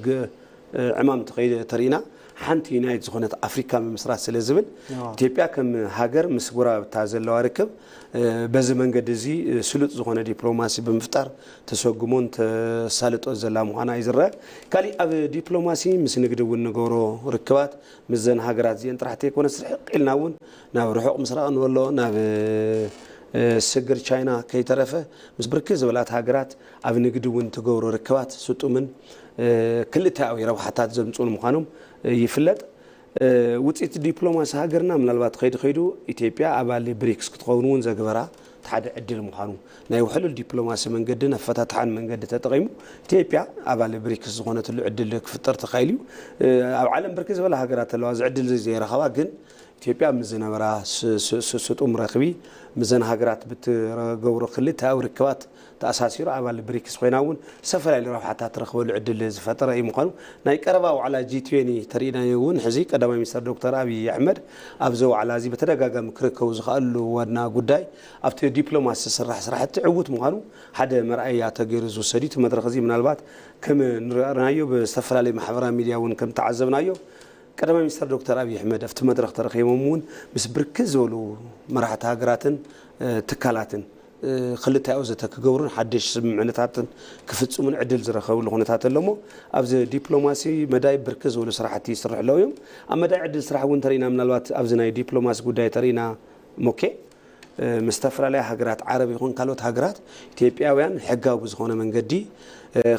ዕማም ተኸይደ ተሪእና ሓንቲ ዩናይት ዝኾነት ኣፍሪካ ምምስራት ስለ ዝብል ኢትዮጵያ ከም ሃገር ምስ ጎረባብታ ዘለዋ ርክብ በዚ መንገዲ እዚ ስሉጥ ዝኾነ ዲፕሎማሲ ብምፍጣር ተሰጉሞን ተሳልጦ ዘላ ምዃና እዩ ዝረአ። ካሊእ ኣብ ዲፕሎማሲ ምስ ንግዲ እውን ንገብሮ ርክባት ምስ ዘን ሃገራት እዚአን ጥራሕ ተይኮነስ ርሕቕ ኢልና እውን ናብ ርሑቕ ምስራቕ ንበሎ ናብ ስግር ቻይና ከይተረፈ ምስ ብርክት ዝበላት ሃገራት ኣብ ንግዲ እውን ትገብሮ ርክባት ስጡምን ክልተኣዊ ረብሓታት ዘምፅኡን ምዃኖም ይፍለጥ። ውፅኢት ዲፕሎማሲ ሃገርና ምናልባት ከይዱ ከይዱ ኢትዮጵያ ኣባል ብሪክስ ክትኸውን እውን ዘግበራ እቲ ሓደ ዕድል ምዃኑ ናይ ውሕሉል ዲፕሎማሲ መንገድን ኣፈታትሓን መንገዲ ተጠቒሙ ኢትዮጵያ ኣባል ብሪክስ ዝኾነትሉ ዕድል ክፍጠር ተኻኢሉ እዩ። ኣብ ዓለም ብርክት ዝበላ ሃገራት ኣለዋ እዚ ዕድል እዚ ዘይረኸባ ግን ኢትዮጵያ ምስ ዝነበራ ስጡም ረኽቢ ምስዘን ሃገራት ብትገብሮ ክልተኣዊ ርክባት ተኣሳሲሩ ኣባል ብሪክስ ኮይና እውን ዝተፈላለዩ ረብሓታት ትረኽበሉ ዕድል ዝፈጠረ እዩ ምዃኑ ናይ ቀረባ ዋዕላ ጂ ትዌንቲ ተሪኢናዮ እውን ሕዚ ቀዳማይ ሚኒስትር ዶክተር ኣብይ ኣሕመድ ኣብዚ ዋዕላ እዚ ብተደጋጋሚ ክርከቡ ዝኽኣሉ ዋና ጉዳይ ኣብቲ ዲፕሎማሲ ዝስራሕ ስራሕቲ ዕዉት ምዃኑ ሓደ መርኣያ ተገይሩ ዝውሰድ እዩ። እቲ መድረኽ እዚ ምናልባት ከም ንረኣናዮ ብዝተፈላለዩ ማሕበራዊ ሚድያ እውን ከም ተዓዘብናዮ ቀዳማይ ሚኒስትር ዶክተር ኣብይ ኣሕመድ ኣብቲ መድረኽ ተረኺቦም እውን ምስ ብርክት ዝበሉ መራሕቲ ሃገራትን ትካላትን ክልተኣዊ ዘተ ክገብሩን ሓደሽ ስምምዕነታትን ክፍፅሙን ዕድል ዝረኸብሉ ኩነታት ኣሎ እሞ ኣብዚ ዲፕሎማሲ መዳይ ብርክት ዝበሉ ስራሕቲ ይስርሑ ኣለዉ እዮም። ኣብ መዳይ ዕድል ስራሕ እውን ተሪእና ምናልባት ኣብዚ ናይ ዲፕሎማሲ ጉዳይ ተሪእና ሞኬ ምስ ዝተፈላለያ ሃገራት ዓረብ ይኹን ካልኦት ሃገራት ኢትዮጵያውያን ሕጋዊ ብዝኾነ መንገዲ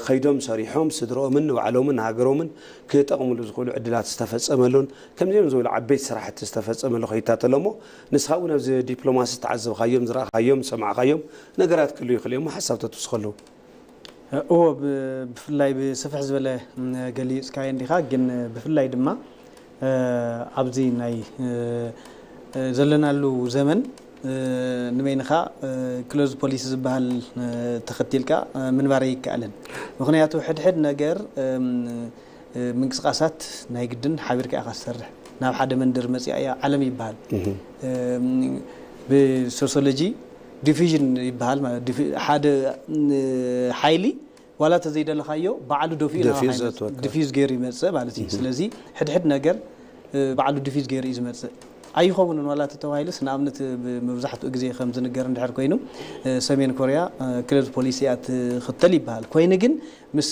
ከይዶም ሰሪሖም ስድርኦምን ንባዕሎምን ንሃገሮምን ክጠቕምሉ ዝኽእሉ ዕድላት ዝተፈፀመሉን ከምዚኦም ዝበሉ ዓበይቲ ስራሕቲ ዝተፈፀመሉ ከይታት ኣሎ እሞ ንስኻ እውን ኣብዚ ዲፕሎማሲ ዝተዓዘብካዮም ዝረኣኻዮም ዝሰማዕካዮም ነገራት ክህሉ ይኽእሉ እዮም ሓሳብ ተትውስኸሉ። እዎ ብፍላይ ብስፍሕ ዝበለ ገሊፅካዮ እንዲኻ ግን ብፍላይ ድማ ኣብዚ ናይ ዘለናሉ ዘመን ንመይንኻ ክሎዝ ፖሊሲ ዝበሃል ተኸቲልካ ምንባር ኣይከኣልን። ምክንያቱ ሕድሕድ ነገር ምንቅስቃሳት ናይ ግድን ሓቢርካ ኢኻ ትሰርሕ። ናብ ሓደ መንደር መፂኣ እያ ዓለም ይበሃል። ብሶሲዮሎጂ ዲፊዥን ይበሃል። ሓደ ሓይሊ ዋላ ተዘይደለኻዮ ባዕሉ ደፊኡ ናባኻ ይመጽእ። ዲፊዝ ገይሩ ይመጽእ ማለት እዩ። ስለዚ ሕድሕድ ነገር ባዕሉ ዲፊዝ ገይሩ እዩ ዝመጽእ። ኣይኸውንን ዋላ ተተባሂሉስ ንኣብነት መብዛሕትኡ ግዜ ከም ዝንገር እንድሕር ኮይኑ ሰሜን ኮርያ ክሎዝ ፖሊሲ እያ ትኽተል ይበሃል። ኮይኑ ግን ምስ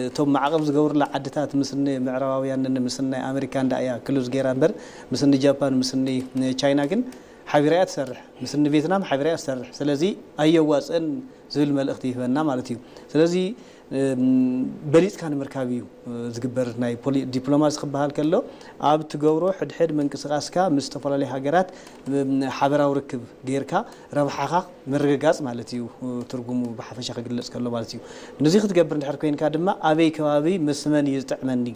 እቶም ማዕቐብ ዝገብሩላ ዓድታት ምስ ምዕራባውያንን ምስ ናይ ኣሜሪካን ደኣ እያ ክሎዝ ገይራ እምበር ምስ ጃፓን ምስ ቻይና ግን ሓቢራ እያ ትሰርሕ። ምስ ቬትናም ሓቢራ እያ ትሰርሕ። ስለዚ ኣየዋፅእን ዝብል መልእኽቲ ይህበና ማለት እዩ። ስለዚ በሊፅካ ንምርካብ እዩ ዝግበር። ናይ ዲፕሎማሲ ክበሃል ከሎ ኣብ ትገብሮ ሕድሕድ ምንቅስቃስካ ምስ ዝተፈላለዩ ሃገራት ሓበራዊ ርክብ ጌርካ ረብሓኻ ምርግጋፅ ማለት እዩ ትርጉሙ፣ ብሓፈሻ ክግለፅ ከሎ ማለት እዩ። ነዚ ክትገብር እንድሕር ኮይንካ ድማ ኣበይ ከባቢ ምስ መን እዩ ዝጥዕመኒ፣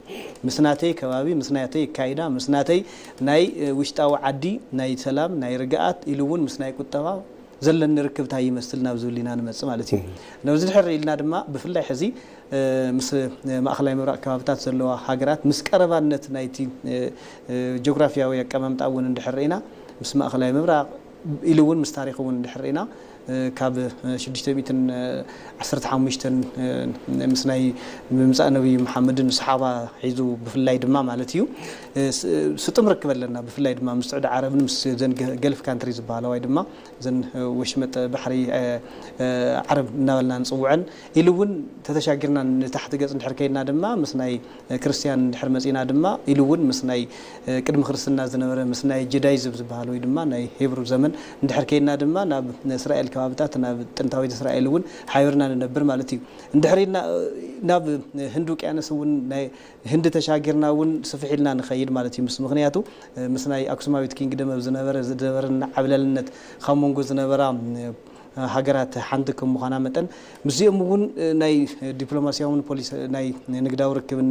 ምስ ናተይ ከባቢ፣ ምስ ናተይ ኣካይዳ፣ ምስ ናተይ ናይ ውሽጣዊ ዓዲ ናይ ሰላም ናይ ርግኣት ኢሉ እውን ምስ ናይ ቁጠባ ዘለኒ ርክብ እንታይ ይመስል ናብ ዝብል ኢና ንመጽእ ማለት እዩ። ነዚ ድሕር ኢልና ድማ ብፍላይ ሕዚ ምስ ማእኸላይ ምብራቕ ከባብታት ዘለዋ ሃገራት ምስ ቀረባነት ናይቲ ጂኦግራፊያዊ ኣቀማምጣ እውን እንድሕር ርኢና ምስ ማእኸላይ ምብራቕ ኢሉ እውን ምስ ታሪኽ እውን እንድሕር ርኢና ካብ ሽዱሽተ ሚእትን ዓሰርተ ሓሙሽተን ምስ ናይ ምምፃእ ነብዩ መሓመድን ሰሓባ ሒዙ ብፍላይ ድማ ማለት እዩ ስጡም ርክብ ኣለና። ብፍላይ ድማ ምስ ስዑዲ ዓረብን ምስ ዘን ገልፍ ካንትሪ ዝበሃላ ወይ ድማ ዘን ወሽመጥ ባሕሪ ዓረብ እናበልና ንፅውዐን ኢሉ እውን ተተሻጊርና ንታሕቲ ገፅ እንድሕር ከይድና ድማ ምስ ናይ ክርስትያን እንድሕር መፂና ድማ ኢሉ እውን ምስ ናይ ቅድሚ ክርስትና ዝነበረ ምስ ናይ ጀዳይዝም ዝበሃል ወይ ድማ ናይ ሄብሩ ዘመን እንድሕር ከይድና ድማ ናብ እስራኤል ከባብታት ናብ ጥንታዊት እስራኤል እውን ሓቢርና ንነብር ማለት እዩ። እንድሕር ኢልና ናብ ህንዲ ውቅያኖስ እውን ናይ ህንዲ ተሻጊርና እውን ስፍሕ ኢልና ንኸይድ ማለት እዩ። ምስ ምክንያቱ ምስ ናይ ኣክሱማዊት ኪንግደም ኣብ ዝነበረ ዝነበረና ዓብለልነት ካብ መንጎ ዝነበራ ሃገራት ሓንቲ ከም ምዃና መጠን ምስዚኦም እውን ናይ ዲፕሎማሲያውን ፖሊሲ ናይ ንግዳዊ ርክብን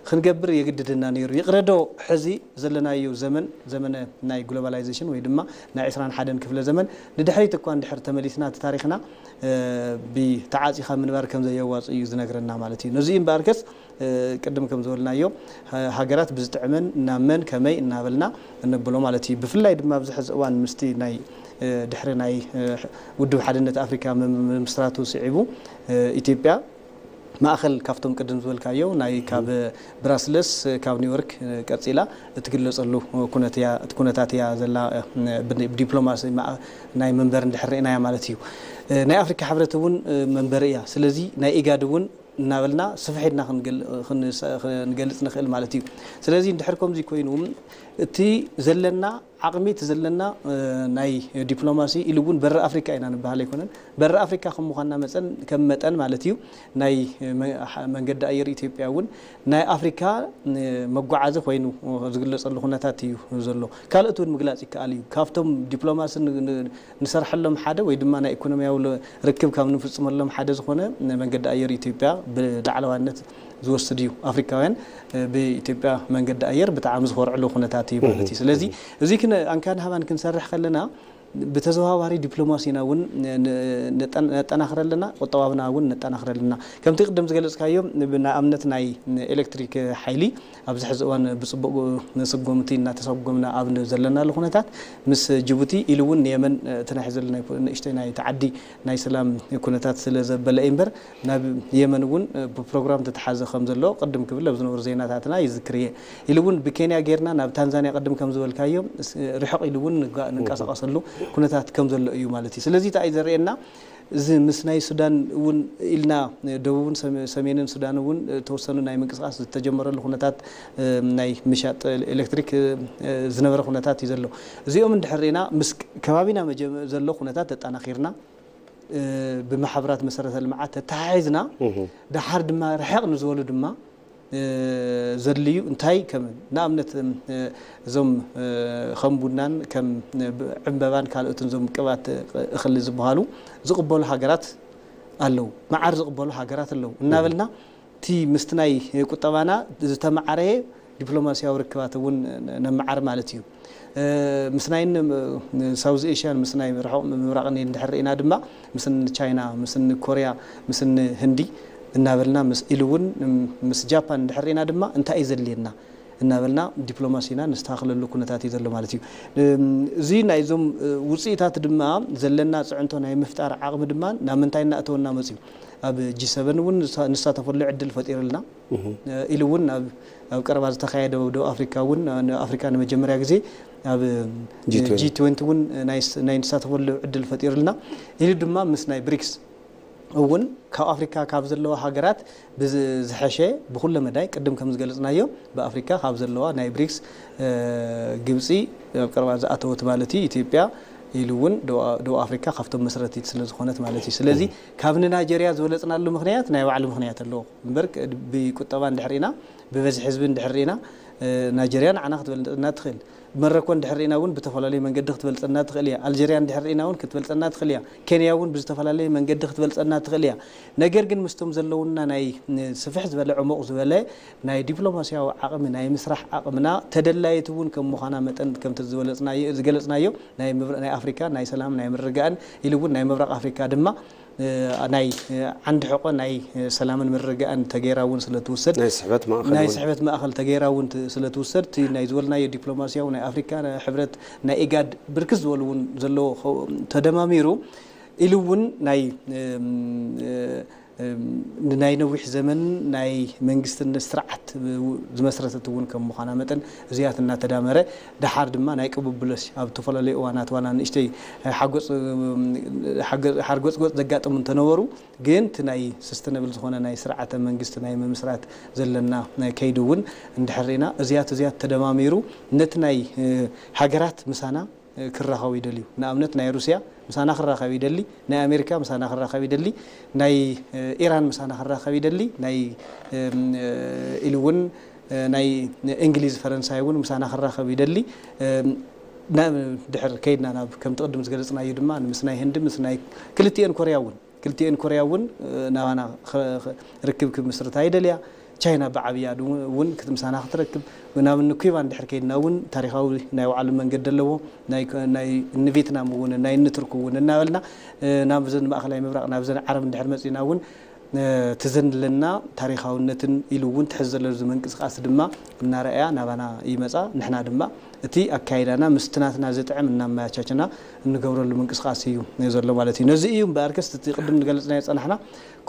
ክንገብር የግድደና ነይሩ። ይቕረዶ ሕዚ ዘለናዮ ዘመን ዘመነ ናይ ግሎባላይዜሽን ወይ ድማ ናይ ዕስራን ሓደን ክፍለ ዘመን ንድሕሪት እኳ እንድሕር ተመሊስና እቲ ታሪኽና ብተዓፂኻ ምንባር ከም ዘየዋፅእ እዩ ዝነግረና ማለት እዩ። ነዚ እምበኣርከስ ቅድም ከም ዝበልናዮ ሃገራት ብዝጥዕመን ናብ መን ከመይ እናበልና እነብሎ ማለት እዩ። ብፍላይ ድማ ኣብዚ ሕዚ እዋን ምስቲ ናይ ድሕሪ ናይ ውድብ ሓድነት ኣፍሪካ ምምስራቱ ስዒቡ ኢትዮጵያ ማእኸል ካብቶም ቅድም ዝበልካዮ ናይ ካብ ብራስለስ ካብ ኒውዮርክ ቀፂላ እትግለፀሉ ኩነታት እያ ዘላ። ብዲፕሎማሲ ናይ መንበር እንድሕር ርኢናያ ማለት እዩ። ናይ ኣፍሪካ ሕብረት እውን መንበር እያ። ስለዚ ናይ ኢጋድ እውን እናበልና ስፍሕ ኢልና ክንገልፅ ንኽእል ማለት እዩ። ስለዚ እንድሕር ከምዚ ኮይኑ እቲ ዘለና ዓቕሚ እቲ ዘለና ናይ ዲፕሎማሲ ኢሉ እውን በሪ ኣፍሪካ ኢና ንበሃል ኣይኮነን። በሪ ኣፍሪካ ከም ምዃንና መፀን ከም መጠን ማለት እዩ ናይ መንገዲ ኣየር ኢትዮጵያ እውን ናይ ኣፍሪካ መጓዓዚ ኮይኑ ዝግለፀሉ ኩነታት እዩ ዘሎ። ካልኦት እውን ምግላፅ ይከኣል እዩ። ካብቶም ዲፕሎማሲ ንሰርሐሎም ሓደ ወይ ድማ ናይ ኢኮኖሚያዊ ርክብ ካብ ንፍፅመሎም ሓደ ዝኾነ መንገዲ ኣየር ኢትዮጵያ ብላዕለዋነት ዝወስድ እዩ። ኣፍሪካውያን ብኢትዮጵያ መንገዲ ኣየር ብጣዕሚ ዝኾርዕሉ ኩነታት እዩ ማለት እዩ። ስለዚ እዚ ኣንካን ሃባን ክንሰርሕ ከለና ብተዘዋዋሪ ዲፕሎማሲና እውን ነጠናኽረ ኣለና፣ ቁጠባብና እውን ነጠናኽረ ኣለና። ከምቲ ቅድም ዝገለፅካዮ ንኣብነት ናይ ኤሌክትሪክ ሓይሊ ኣብዚ ሕዚ እዋን ብፅቡቅ ስጎምቲ እናተሰጎምና ኣብ ዘለናሉ ኩነታት ምስ ጅቡቲ ኢሉ እውን ንየመን እቲ ናይ ሕዚ ዘሎ ንእሽተይ ናይ ተዓዲ ናይ ሰላም ኩነታት ስለ ዘበለ እምበር ናብ የመን እውን ብፕሮግራም ተተሓዘ ከም ዘሎ ቅድም ክብል ኣብ ዝነበሩ ዜናታትና ይዝክር እየ። ኢሉ እውን ብኬንያ ጌርና ናብ ታንዛንያ ቅድም ከም ዝበልካዮ ርሕቕ ኢሉ እውን ንንቀሳቀሰሉ ኩነታት ከም ዘሎ እዩ ማለት እዩ። ስለዚ እንታይ እዩ ዘርእየና? እዚ ምስ ናይ ሱዳን እውን ኢልና ደቡብን ሰሜንን ሱዳን እውን ተወሰኑ ናይ ምንቅስቃስ ዝተጀመረሉ ኩነታት ናይ ምሻጥ ኤሌክትሪክ ዝነበረ ኩነታት እዩ ዘሎ። እዚኦም እንድሕር ርኢና ምስ ከባቢና ዘሎ ኩነታት ተጠናኺርና ብማሕበራት መሰረተ ልምዓት ተተሓሒዝና ደሓር ድማ ርሕቕ ንዝበሉ ድማ ዘድልዩ እንታይ ከም ንኣብነት እዞም ከም ቡናን ከም ዕምበባን ካልኦትን እዞም ቅባት እኽሊ ዝበሃሉ ዝቕበሉ ሃገራት ኣለዉ፣ መዓር ዝቕበሉ ሃገራት ኣለዉ እናበልና እቲ ምስቲ ናይ ቁጠባና ዝተመዓረየ ዲፕሎማሲያዊ ርክባት እውን ነመዓር ማለት እዩ። ምስ ናይ ሳውዝ ኤሽያን ምስ ናይ ርሑቕ ምብራቕን እንድሕር ርኢና ድማ ምስ ቻይና ምስ ኮርያ ምስ ህንዲ እናበልና ምስ ኢሉ እውን ምስ ጃፓን እንድሕር ርኢና ድማ እንታይ እዩ ዘድልየና እናበልና ዲፕሎማሲና ነስተኻኽለሉ ኩነታት እዩ ዘሎ ማለት እዩ። እዚ ናይዞም ውፅኢታት ድማ ዘለና ፅዕንቶ ናይ ምፍጣር ዓቕሚ ድማ ናብ ምንታይ እናእተወና መፅዩ? ኣብ ጂ ሰቨን እውን ንሳተፈሉ ዕድል ፈጢሩልና ኢሉ እውን ኣብ ቀረባ ዝተኻየደ ደቡብ ኣፍሪካ እውን ንኣፍሪካ ንመጀመርያ ግዜ ኣብ ጂ ትወንቲ እውን ናይ ንሳተፈሉ ዕድል ፈጢሩልና ኢሉ ድማ ምስ ናይ ብሪክስ እውን ካብ ኣፍሪካ ካብ ዘለዋ ሃገራት ብዝሐሸ ብኩለ መዳይ ቅድም ከም ዝገለፅናዮ ብኣፍሪካ ካብ ዘለዋ ናይ ብሪክስ ግብፂ ኣብ ቀረባ ዝኣተወት ማለት እዩ ኢትዮጵያ ኢሉ እውን ደቡብ ኣፍሪካ ካብቶም መስረቲት ስለ ዝኾነት ማለት እዩ። ስለዚ ካብ ንናይጀርያ ዝበለፅናሉ ምኽንያት ናይ ባዕሉ ምኽንያት ኣለዎ እምበር፣ ብቁጠባ እንድሕር ኢና፣ ብበዝሒ ህዝቢ እንድሕር ኢና፣ ናይጀርያ ንዓና ክትበልፀና ትኽእል። መረኮ እንድሕር ኢና እውን ብተፈላለየ መንገዲ ክትበልፀና ትኽእል እያ። ኣልጀርያ እንድሕር ኢና እውን ክትበልፀና ትኽእል እያ። ኬንያ እውን ብዝተፈላለየ መንገዲ ክትበልፀና ትኽእል እያ። ነገር ግን ምስቶም ዘለውና ናይ ስፍሕ ዝበለ ዕሙቕ ዝበለ ናይ ዲፕሎማሲያዊ ዓቕሚ ናይ ምስራሕ ዓቕምና ተደላየት እውን ከም ምዃና መጠን ከምቲ ዝበለፅናዮ ዝገለፅናዮ ናይ ኣፍሪካ ናይ ሰላም ናይ ምርግጋእን ኢሉ እውን ናይ ምብራቕ ኣፍሪካ ድማ ናይ ዓንዲ ሕቆ ናይ ሰላምን ምርግጋእን ተገይራ እውን ስለትውሰድ ናይ ስሕበት ማእኸል ናይ እውን። ስሕበት ማእኸል ተገይራ እውን ት- ስለትውሰድ እቲ ናይ ዝበልናዮ ዲፕሎማሲያዊ ናይ ኣፍሪካ ናይ ሕብረት ናይ ኢጋድ ብርክት ዝበሉ እውን ዘለዎ ኸው- ተደማሚሩ ኢሉ እውን ናይ እም፣ እም፣ ንናይ ነዊሕ ዘመን ናይ መንግስትነት ስርዓት ዝመስረተት እውን ከም ምዃና መጠን እዚኣት እናተዳመረ ደሓር ድማ ናይ ቅብብሎስ ኣብ ዝተፈላለዩ እዋናት ዋላ ንእሽተይ ሓጎፅ ሓርጎፅጎፅ ዘጋጥሙ እንተነበሩ ግን እቲ ናይ ሰስተነብል ዝኾነ ናይ ስርዓተ መንግስቲ ናይ ምምስራት ዘለና ከይዲ እውን እንድሕር ርኢና እዚያት እዚያት ተደማሚሩ ነቲ ናይ ሃገራት ምሳና ክራኸቡ ይደልዩ። ንኣብነት ናይ ሩስያ ምሳና ክራኸብ ይደሊ፣ ናይ ኣሜሪካ ምሳና ክራኸብ ይደሊ፣ ናይ ኢራን ምሳና ክራኸብ ይደሊ፣ ናይ ኢሉ እውን ናይ እንግሊዝ ፈረንሳይ እውን ምሳና ክራኸብ ይደሊ። ድሕር ከይድና ናብ ከምቲ ቅድም ዝገለፅናዮ ድማ ምስ ናይ ህንዲ ምስ ናይ ክልቲኤን ኮርያ እውን ክልቲኤን ኮርያ እውን ናባና ርክብ ክምስርታ ይደልያ። ቻይና ብዓብያ እውን ምሳና ክትረክብ ናብ ንኩባ እንድሕር ከይድና እውን ታሪካዊ ናይ ባዕሉ መንገዲ ኣለዎ። ናይ ንቬትናም እውን ናይ ንቱርክ እውን እናበልና ናብ ዘን ማእኸላይ ምብራቕ ናብ ዘን ዓረብ እንድሕር መፂና እውን እቲ ዘንለና ታሪካውነትን ኢሉ እውን ትሕዝ ዘሎ እዚ ምንቅስቃስ ድማ እናረኣያ ናባና ይመፃ። ንሕና ድማ እቲ ኣካይዳና ምስቲ ናትና ዝጥዕም እናመያቻችና እንገብረሉ ምንቅስቃስ እዩ ዘሎ ማለት እዩ። ነዚ እዩ እምበኣርከስ እቲ ቅድም ንገለፅናዮ ዝፀናሕና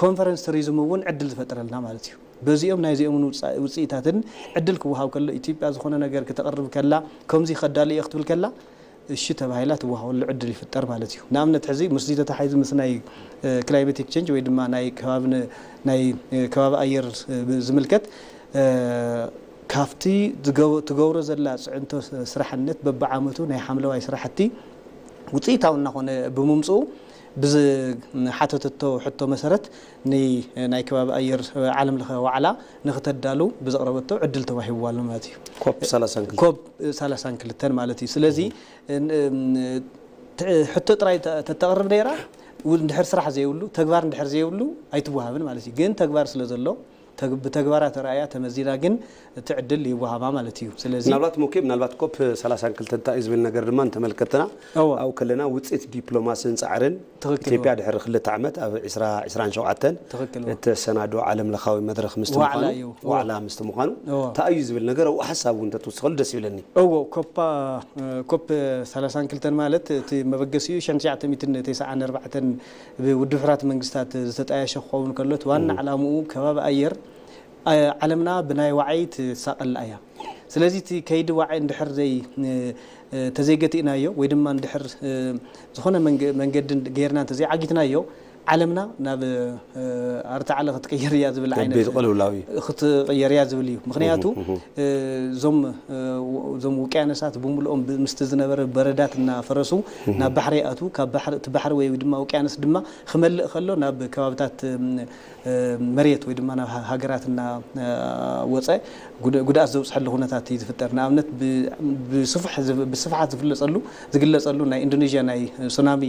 ኮንፈረንስ ቱሪዝም እውን ዕድል ዝፈጥረልና ማለት እዩ። በዚኦም ናይዚኦምን ውፅኢታትን ዕድል ክወሃብ ከሎ ኢትዮጵያ ዝኾነ ነገር ክተቕርብ ከላ ከምዚ ከዳሉ እየ ክትብል ከላ እሺ ተባሂላ ትወሃበሉ ዕድል ይፍጠር ማለት እዩ። ንኣብነት ሕዚ ምስዚ ተታሓይዙ ምስ ናይ ክላይሜቲክ ቸንጅ ወይ ድማ ናይ ከባቢ ኣየር ዝምልከት ካብቲ ትገብሮ ዘላ ፅዕንቶ ስራሕነት በብዓመቱ ናይ ሓምለዋይ ስራሕቲ ውፅኢታዊ እናኾነ ብምምፅኡ ብዝሓተተቶ ሕቶ መሰረት ናይ ከባቢ ኣየር ዓለም ለኸ ዋዕላ ንክተዳሉ ብዘቕረበቶ ዕድል ተዋሂብዋ ኣሎ ማለት እዩ። ኮፕ ሰላሳን ክልተን ማለት እዩ። ስለዚ ሕቶ ጥራይ ተተቕርብ ነይራ እንድሕር ስራሕ ዘይብሉ ተግባር እንድሕር ዘይብሉ ኣይትወሃብን ማለት እዩ። ግን ተግባር ስለ ዘሎ ብተግባራ ተረኣያ ተመዚና ግን እቲ ዕድል ይወሃባ ማለት እዩ። ስለዚ ምናልባት ሞኬ ምናልባት ኮፕ ሰላሳን ክልተን እንታይ እዩ ዝብል ነገር ድማ እንተመልከትና ኣብኡ ከለና ውፅኢት ዲፕሎማስን ፃዕርን ኢትዮጵያ ድሕሪ ክልተ ዓመት ኣብ ዕስራ ዕስራን ሸውዓተን እተሰናዶ ዓለም ለኻዊ መድረኽ ምስቲ ምዃኑ ዋዕላ ምስቲ ምዃኑ እንታይ እዩ ዝብል ነገር ኣብኡ ሓሳብ እውን ተትውስኸሉ ደስ ይብለኒ። እዎ ኮፓ ኮፕ ሰላሳን ክልተን ማለት እቲ መበገሲኡ ሽሕን ትሽዓተ ሚእትን ተስዓን ኣርባዕተን ብውድብ ሕራት መንግስታት ዝተጣየሸ ክኸውን ከሎ እቲ ዋና ዕላምኡ ከባቢ ኣየር ዓለምና ብናይ ዋዓይ ትሳቐላ እያ። ስለዚ እቲ ከይዲ ዋዓይ እንድሕር ዘይ ተዘይገቲእናዮ ወይ ድማ እንድሕር ዝኾነ መንገዲ ገይርና እንተዘይዓጊትናዮ ዓለምና ናብ ኣርተዓለ ክትቅየር እያ ዝብል ዓይነት ክትቅየር እያ ዝብል እዩ። ምክንያቱ እዞም ውቅያኖሳት ብምልኦም ምስቲ ዝነበረ በረዳት እናፈረሱ ናብ ባሕሪ ይኣትዉ። ካብ እቲ ባሕሪ ወይ ድማ ውቅያኖስ ድማ ክመልእ ከሎ ናብ ከባብታት መሬት ወይ ድማ ናብ ሃገራት እናወፀ ጉድኣት ዘብፅሐሉ ኩነታት እዩ ዝፍጠር። ንኣብነት ብስፍሓት ዝፍለፀሉ ዝግለፀሉ ናይ ኢንዶኔዥያ ናይ ሱናሚ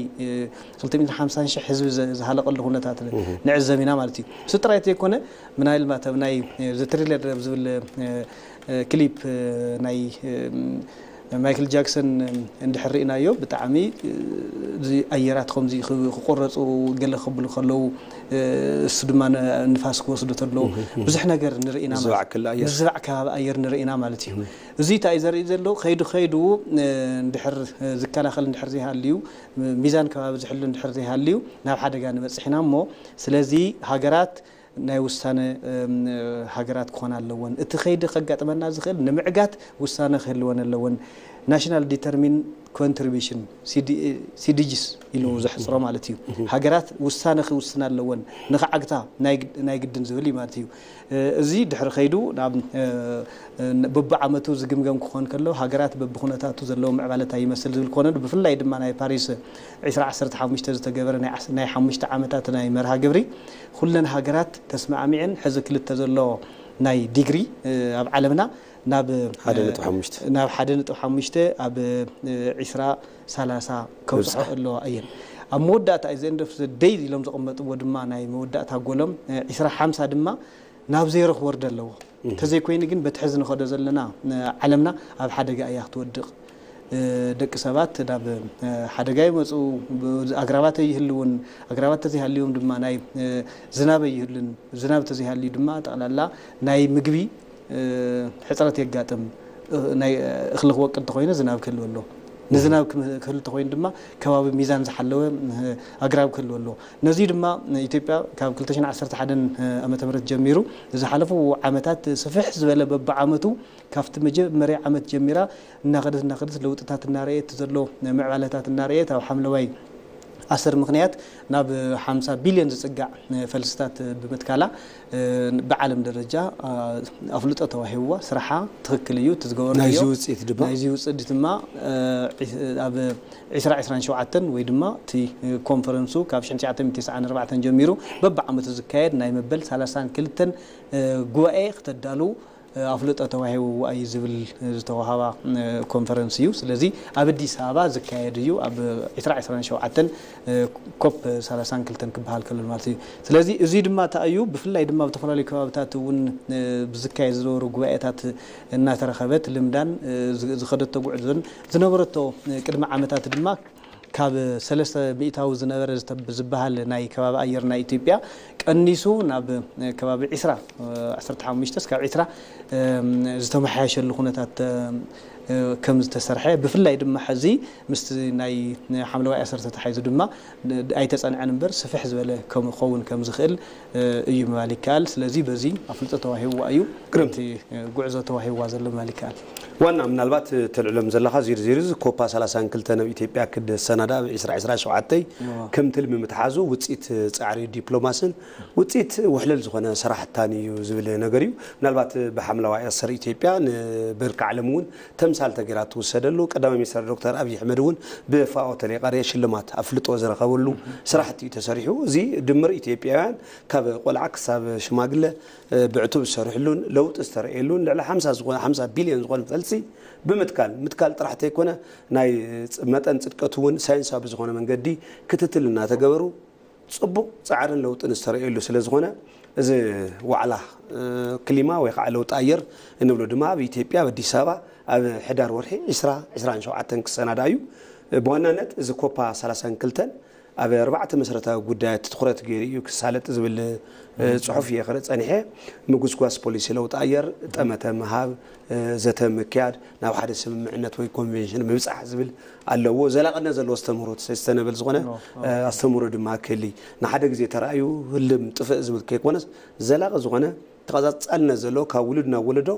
ክልተ ሚእትን ሓምሳን ሽሕ ህዝቢ ዝሃለቀሉ ኩነታት ንዕዘብ ኢና ማለት እዩ። እሱ ጥራይ ዘይኮነ ምናልባት ኣብ ናይ ዘትሪለር ዝብል ክሊፕ ናይ ማይክል ጃክሰን እንድሕር ርኢናዮ ብጣዕሚ እዚ ኣየራት ከምዚ ክቆረፁ ገለ ክብሉ ከለዉ እሱ ድማ ንፋስ ክወስዱ ተለዉ ብዙሕ ነገር ንርኢና ምዝባዕ ከባቢ ኣየር ንርኢና ማለት እዩ። እዚ እንታይ እዩ ዘርኢ ዘሎ ከይዱ ከይዱ እንድሕር ዝከላኸል እንድሕር ዘይሃልዩ ሚዛን ከባቢ ዝሕሉ እንድሕር ዘይሃልዩ ናብ ሓደጋ ንበፅሕ ኢና እሞ ስለዚ ሃገራት ናይ ውሳነ ሃገራት ክኾና ኣለወን። እቲ ከይዲ ከጋጥመና ዝኽእል ንምዕጋት ውሳነ ክህልወን ኣለወን። National Determined Contribution፣ ሲዲጂስ ኢሉ ዘሕፅሮ ማለት እዩ። ሃገራት ውሳነ ክውስና ኣለወን፣ ንኽዓግታ ናይ ግድን ዝብል እዩ ማለት እዩ። እዚ ድሕሪ ከይዱ ናብ በብዓመቱ ዝግምገም ክኾን ከሎ፣ ሃገራት በብኩነታቱ ዘለዎ ምዕባለታ ይመስል ዝብል ክኾነ፣ ብፍላይ ድማ ናይ ፓሪስ ዕስራ ዓሰርተ ሓሙሽተ ዝተገበረ ናይ ሓሙሽተ ዓመታት ናይ መርሃ ግብሪ፣ ኩለን ሃገራት ተስማዕሚዐን ሕዚ ክልተ ዘሎ ናይ ዲግሪ ኣብ ዓለምና ናብ ናብ ሓደ ነጥቢ ሓሙሽተ ኣብ ዕስራ ሰላሳ ከብፅሖ ኣለዋ እየን። ኣብ መወዳእታ ዘንደፍ ደይ ኢሎም ዘቐመጥዎ ድማ ናይ መወዳእታ ጎሎም ዕስራ ሓምሳ ድማ ናብ ዜሮ ክወርድ ኣለዎ። እንተዘይኮይኑ ግን በቲ ሕዚ ንኸዶ ዘለና ዓለምና ኣብ ሓደጋ እያ ክትወድቕ። ደቂ ሰባት ናብ ሓደጋ ይመፁ። ኣግራባት ኣይህልውን። ኣግራባት ተዘይሃልዮም ድማ ናይ ዝናብ ኣይህሉን። ዝናብ ተዘይሃልዩ ድማ ጠቕላላ ናይ ምግቢ ሕፅረት የጋጥም። ናይ እኽሊ ክወቅል እንተኮይነ ዝናብ ክህልወ ኣሎ። ንዝናብ ክህል እንተኮይኑ ድማ ከባቢ ሚዛን ዝሓለወ ኣግራብ ክህልወ ኣሎ። ነዚ ድማ ኢትዮጵያ ካብ ክልተ ሽሕን ዓሰርተ ሓደን ዓመተ ምህረት ጀሚሩ ዝሓለፉ ዓመታት ስፍሕ ዝበለ በብዓመቱ ካብቲ መጀመርያ ዓመት ጀሚራ እናኸደት እናኸደት ለውጥታት እናረእየት ዘሎ ምዕባለታት እናረእየት ኣብ ሓምለዋይ ኣሰር ምኽንያት ናብ ሓምሳ ቢልዮን ዝፅጋዕ ፈልስታት ብምትካላ ብዓለም ደረጃ ኣፍልጦ ተዋሂብዋ። ስራሓ ትኽክል እዩ፣ እቲ ዝገበረቶ ናይዚ ውፅኢት ድማ ናይዚ ውፅኢት ድማ ኣብ ዕስራ ዕስራን ሸውዓተን ወይ ድማ እቲ ኮንፈረንሱ ካብ ሽሕን ትሽዓተ ሚእትን ተስዓን ኣርባዕተን ጀሚሩ በብዓመቱ ዝካየድ ናይ መበል ሰላሳን ክልተን ጉባኤ ክተዳሉ ኣፍልጦ ተዋሂብዋ እዩ ዝብል ዝተዋሃባ ኮንፈረንስ እዩ። ስለዚ ኣብ ኣዲስ ኣበባ ዝካየድ እዩ፣ ኣብ ዕስራ ዕስራን ሸውዓተን ኮፕ ሰላሳን ክልተን ክበሃል ከሎ ማለት እዩ። ስለዚ እዚ ድማ እንታይ እዩ፣ ብፍላይ ድማ ኣብ ዝተፈላለዩ ከባብታት እውን ብዝካየድ ዝነበሩ ጉባኤታት እናተረኸበት ልምዳን ዝኸደቶ ጉዕዞን ዝነበረቶ ቅድሚ ዓመታት ድማ ካብ ሰለስተ ሚእታዊ ዝነበረ ዝበሃል ናይ ከባቢ ኣየር ናይ ኢትዮጵያ ቀኒሱ ናብ ከባቢ ዕስራ፣ ዓሰርተ ሓሙሽተ እስካብ ዕስራ ዝተመሓየሸሉ ኩነታት ከም ዝተሰርሐ፣ ብፍላይ ድማ ሕዚ ምስቲ ናይ ሓምለዋይ ኣሰር ተታሒዙ ድማ ኣይተጸንዐን እምበር ስፍሕ ዝበለ ክኸውን ከም ዝኽእል እዩ ምባል ይከኣል። ስለዚ በዚ ኣፍልጦ ተዋሂብዋ እዩ፣ ግርም። እቲ ጉዕዞ ተዋሂብዋ ዘሎ ምባል ይከኣል። ዋና ምናልባት ተልዕሎም ዘለኻ ዚርዚር እዚ ኮፓ ሰላሳን ክልተን ኣብ ኢትዮጵያ ክሰናዳ ኣብ ዕስራ ዕስራ ሸውዓተ እዋ። ከም ትልሚ ምትሓዙ ውፅኢት ፃዕሪ ዲፕሎማስን ውፅኢት ውሕልል ዝኾነ ሰራሕታን እዩ ዝብል ነገር እዩ። ምናልባት ብሓምለዋይ ኣሰር ኢትዮጵያ ንብርኪ ዓለም እውን ተምሳል ተገይራ ትውሰደሉ፣ ቀዳማይ ሚኒስትር ዶክተር ኣብይ ኣሕመድ እውን ብፋኦ ተሌቃርየ ሽልማት ኣፍልጦ ዝረኸበሉ ስራሕቲ እዩ ተሰሪሑ። እዚ ድምር ኢትዮጵያውያን ካብ ቆልዓ ክሳብ ሽማግለ ብዕቱብ ዝሰርሕሉን ለውጢ ዝተረእየሉን ልዕሊ ሓምሳ ዝኾነ፣ ሓምሳ ቢልዮን ዝኾነ ፈልሲ ብምትካል፣ ምትካል ጥራሕ ተይኮነ ናይ መጠን ፅድቀቱ እውን ሳይንሳዊ ብዝኾነ መንገዲ ክትትል እናተገበሩ ፅቡቕ ፃዕርን ለውጥን ዝተረእየሉ ስለ ዝኾነ፣ እዚ ዋዕላ ክሊማ ወይ ከዓ ለውጢ ኣየር እንብሎ ድማ ኣብ ኢትዮጵያ ኣብ ኣዲስ ኣበባ ኣብ ሕዳር ወርሒ ዕስራ ዕስራን ሸውዓተን ክሰናዳ እዩ። ብዋናነት እዚ ኮፓ ሰላሳን ክልተን ኣብ ኣርባዕተ መሰረታዊ ጉዳያት ትኹረት ገይሩ እዩ ክሳለጥ ዝብል ፅሑፍ እየ ክርኢ ፀኒሐ። ምጉስጓስ ፖሊሲ ለውጢ ኣየር፣ ጠመተ ምሃብ፣ ዘተ ምክያድ፣ ናብ ሓደ ስምምዕነት ወይ ኮንቬንሽን ምብፃሕ ዝብል ኣለዎ። ዘላቕነት ዘለዎ ኣስተምህሮ፣ ሰስተነብል ዝኾነ ኣዎ፣ ኣዎ። ኣስተምህሮ ድማ ክህሊ፣ ንሓደ ግዜ ተራእዩ ህልም ጥፍእ ዝብል ከይኮነስ፣ ዘላቒ ዝኾነ ተቐፃፃልነት ዘለዎ ካብ ውሉድ ናብ ወለዶ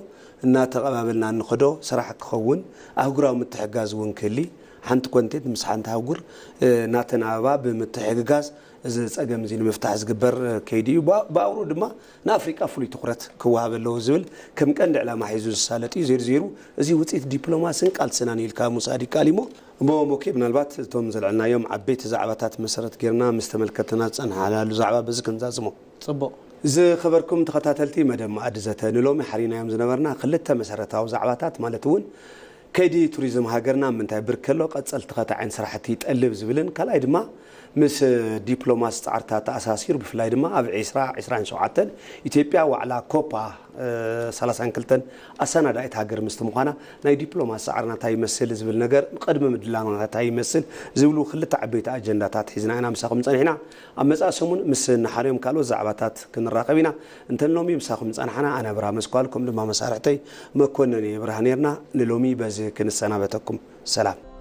እናተቐባበልና እንኸዶ ስራሕ ክኸውን፣ ኣህጉራዊ ምትሕጋዝ እውን ክህሊ፣ ሓንቲ ኮንቴንት ምስ ሓንቲ ኣህጉር እናተናበባ ብምትሕግጋዝ እዚ ፀገም እዚ ንምፍታሕ ዝግበር ከይዲ እዩ። ብኣውርኡ ድማ ንኣፍሪቃ ፍሉይ ትኹረት ክወሃብ ኣለዎ ዝብል ከም ቀንዲ ዕላማ ሒዙ ዝሳለጥ እዩ። ዜሩ ዜሩ እዚ ውፅኢት ዲፕሎማስን ቃልስናን ኢልካ ምውሳድ ይከኣል እሞ። እሞ ሞኬ፣ ምናልባት እቶም ዘልዐልናዮም ዓበይቲ ዛዕባታት መሰረት ጌርና ምስ ተመልከትና ዝፀንሓናሉ ዛዕባ በዚ ክንዛዝሞ። ፅቡቕ። ዝኸበርኩም ተኸታተልቲ መደብ መኣዲ ዘተ፣ ንሎሚ ሓሪናዮም ዝነበርና ክልተ መሰረታዊ ዛዕባታት፣ ማለት እውን ከይዲ ቱሪዝም ሃገርና ኣብ ምንታይ ብርክ ኣሎ፣ ቀፀልቲ ከ እንታይ ዓይነት ስራሕቲ ይጠልብ ዝብልን፣ ካልኣይ ድማ ምስ ዲፕሎማሲ ፃዕርታት ተኣሳሲሩ፣ ብፍላይ ድማ ኣብ ዕስራ ዕስራን ሸውዓተን ኢትዮጵያ ዋዕላ ኮፓ ሰላሳን ክልተን ኣሰናዳኢት ሃገር ምስቲ ምዃና ናይ ዲፕሎማሲ ፃዕርና እንታይ ይመስል ዝብል ነገር፣ ቅድሚ ምድላውና እንታይ ይመስል ዝብሉ ክልተ ዓበይቲ ኣጀንዳታት ሒዝና ኢና ምሳኹም ፀኒሕና። ኣብ መፃኢ ሰሙን ምስ ንሓርዮም ካልኦት ዛዕባታት ክንራኸብ ኢና። እንተ ሎሚ ምሳኹም ጸናሕና፣ ኣነ ኣብርሃ መስኳል፣ ከምኡ ድማ መሳርሕተይ መኮነን የብርሃ ኔርና። ንሎሚ በዚ ክንሰናበተኩም። ሰላም።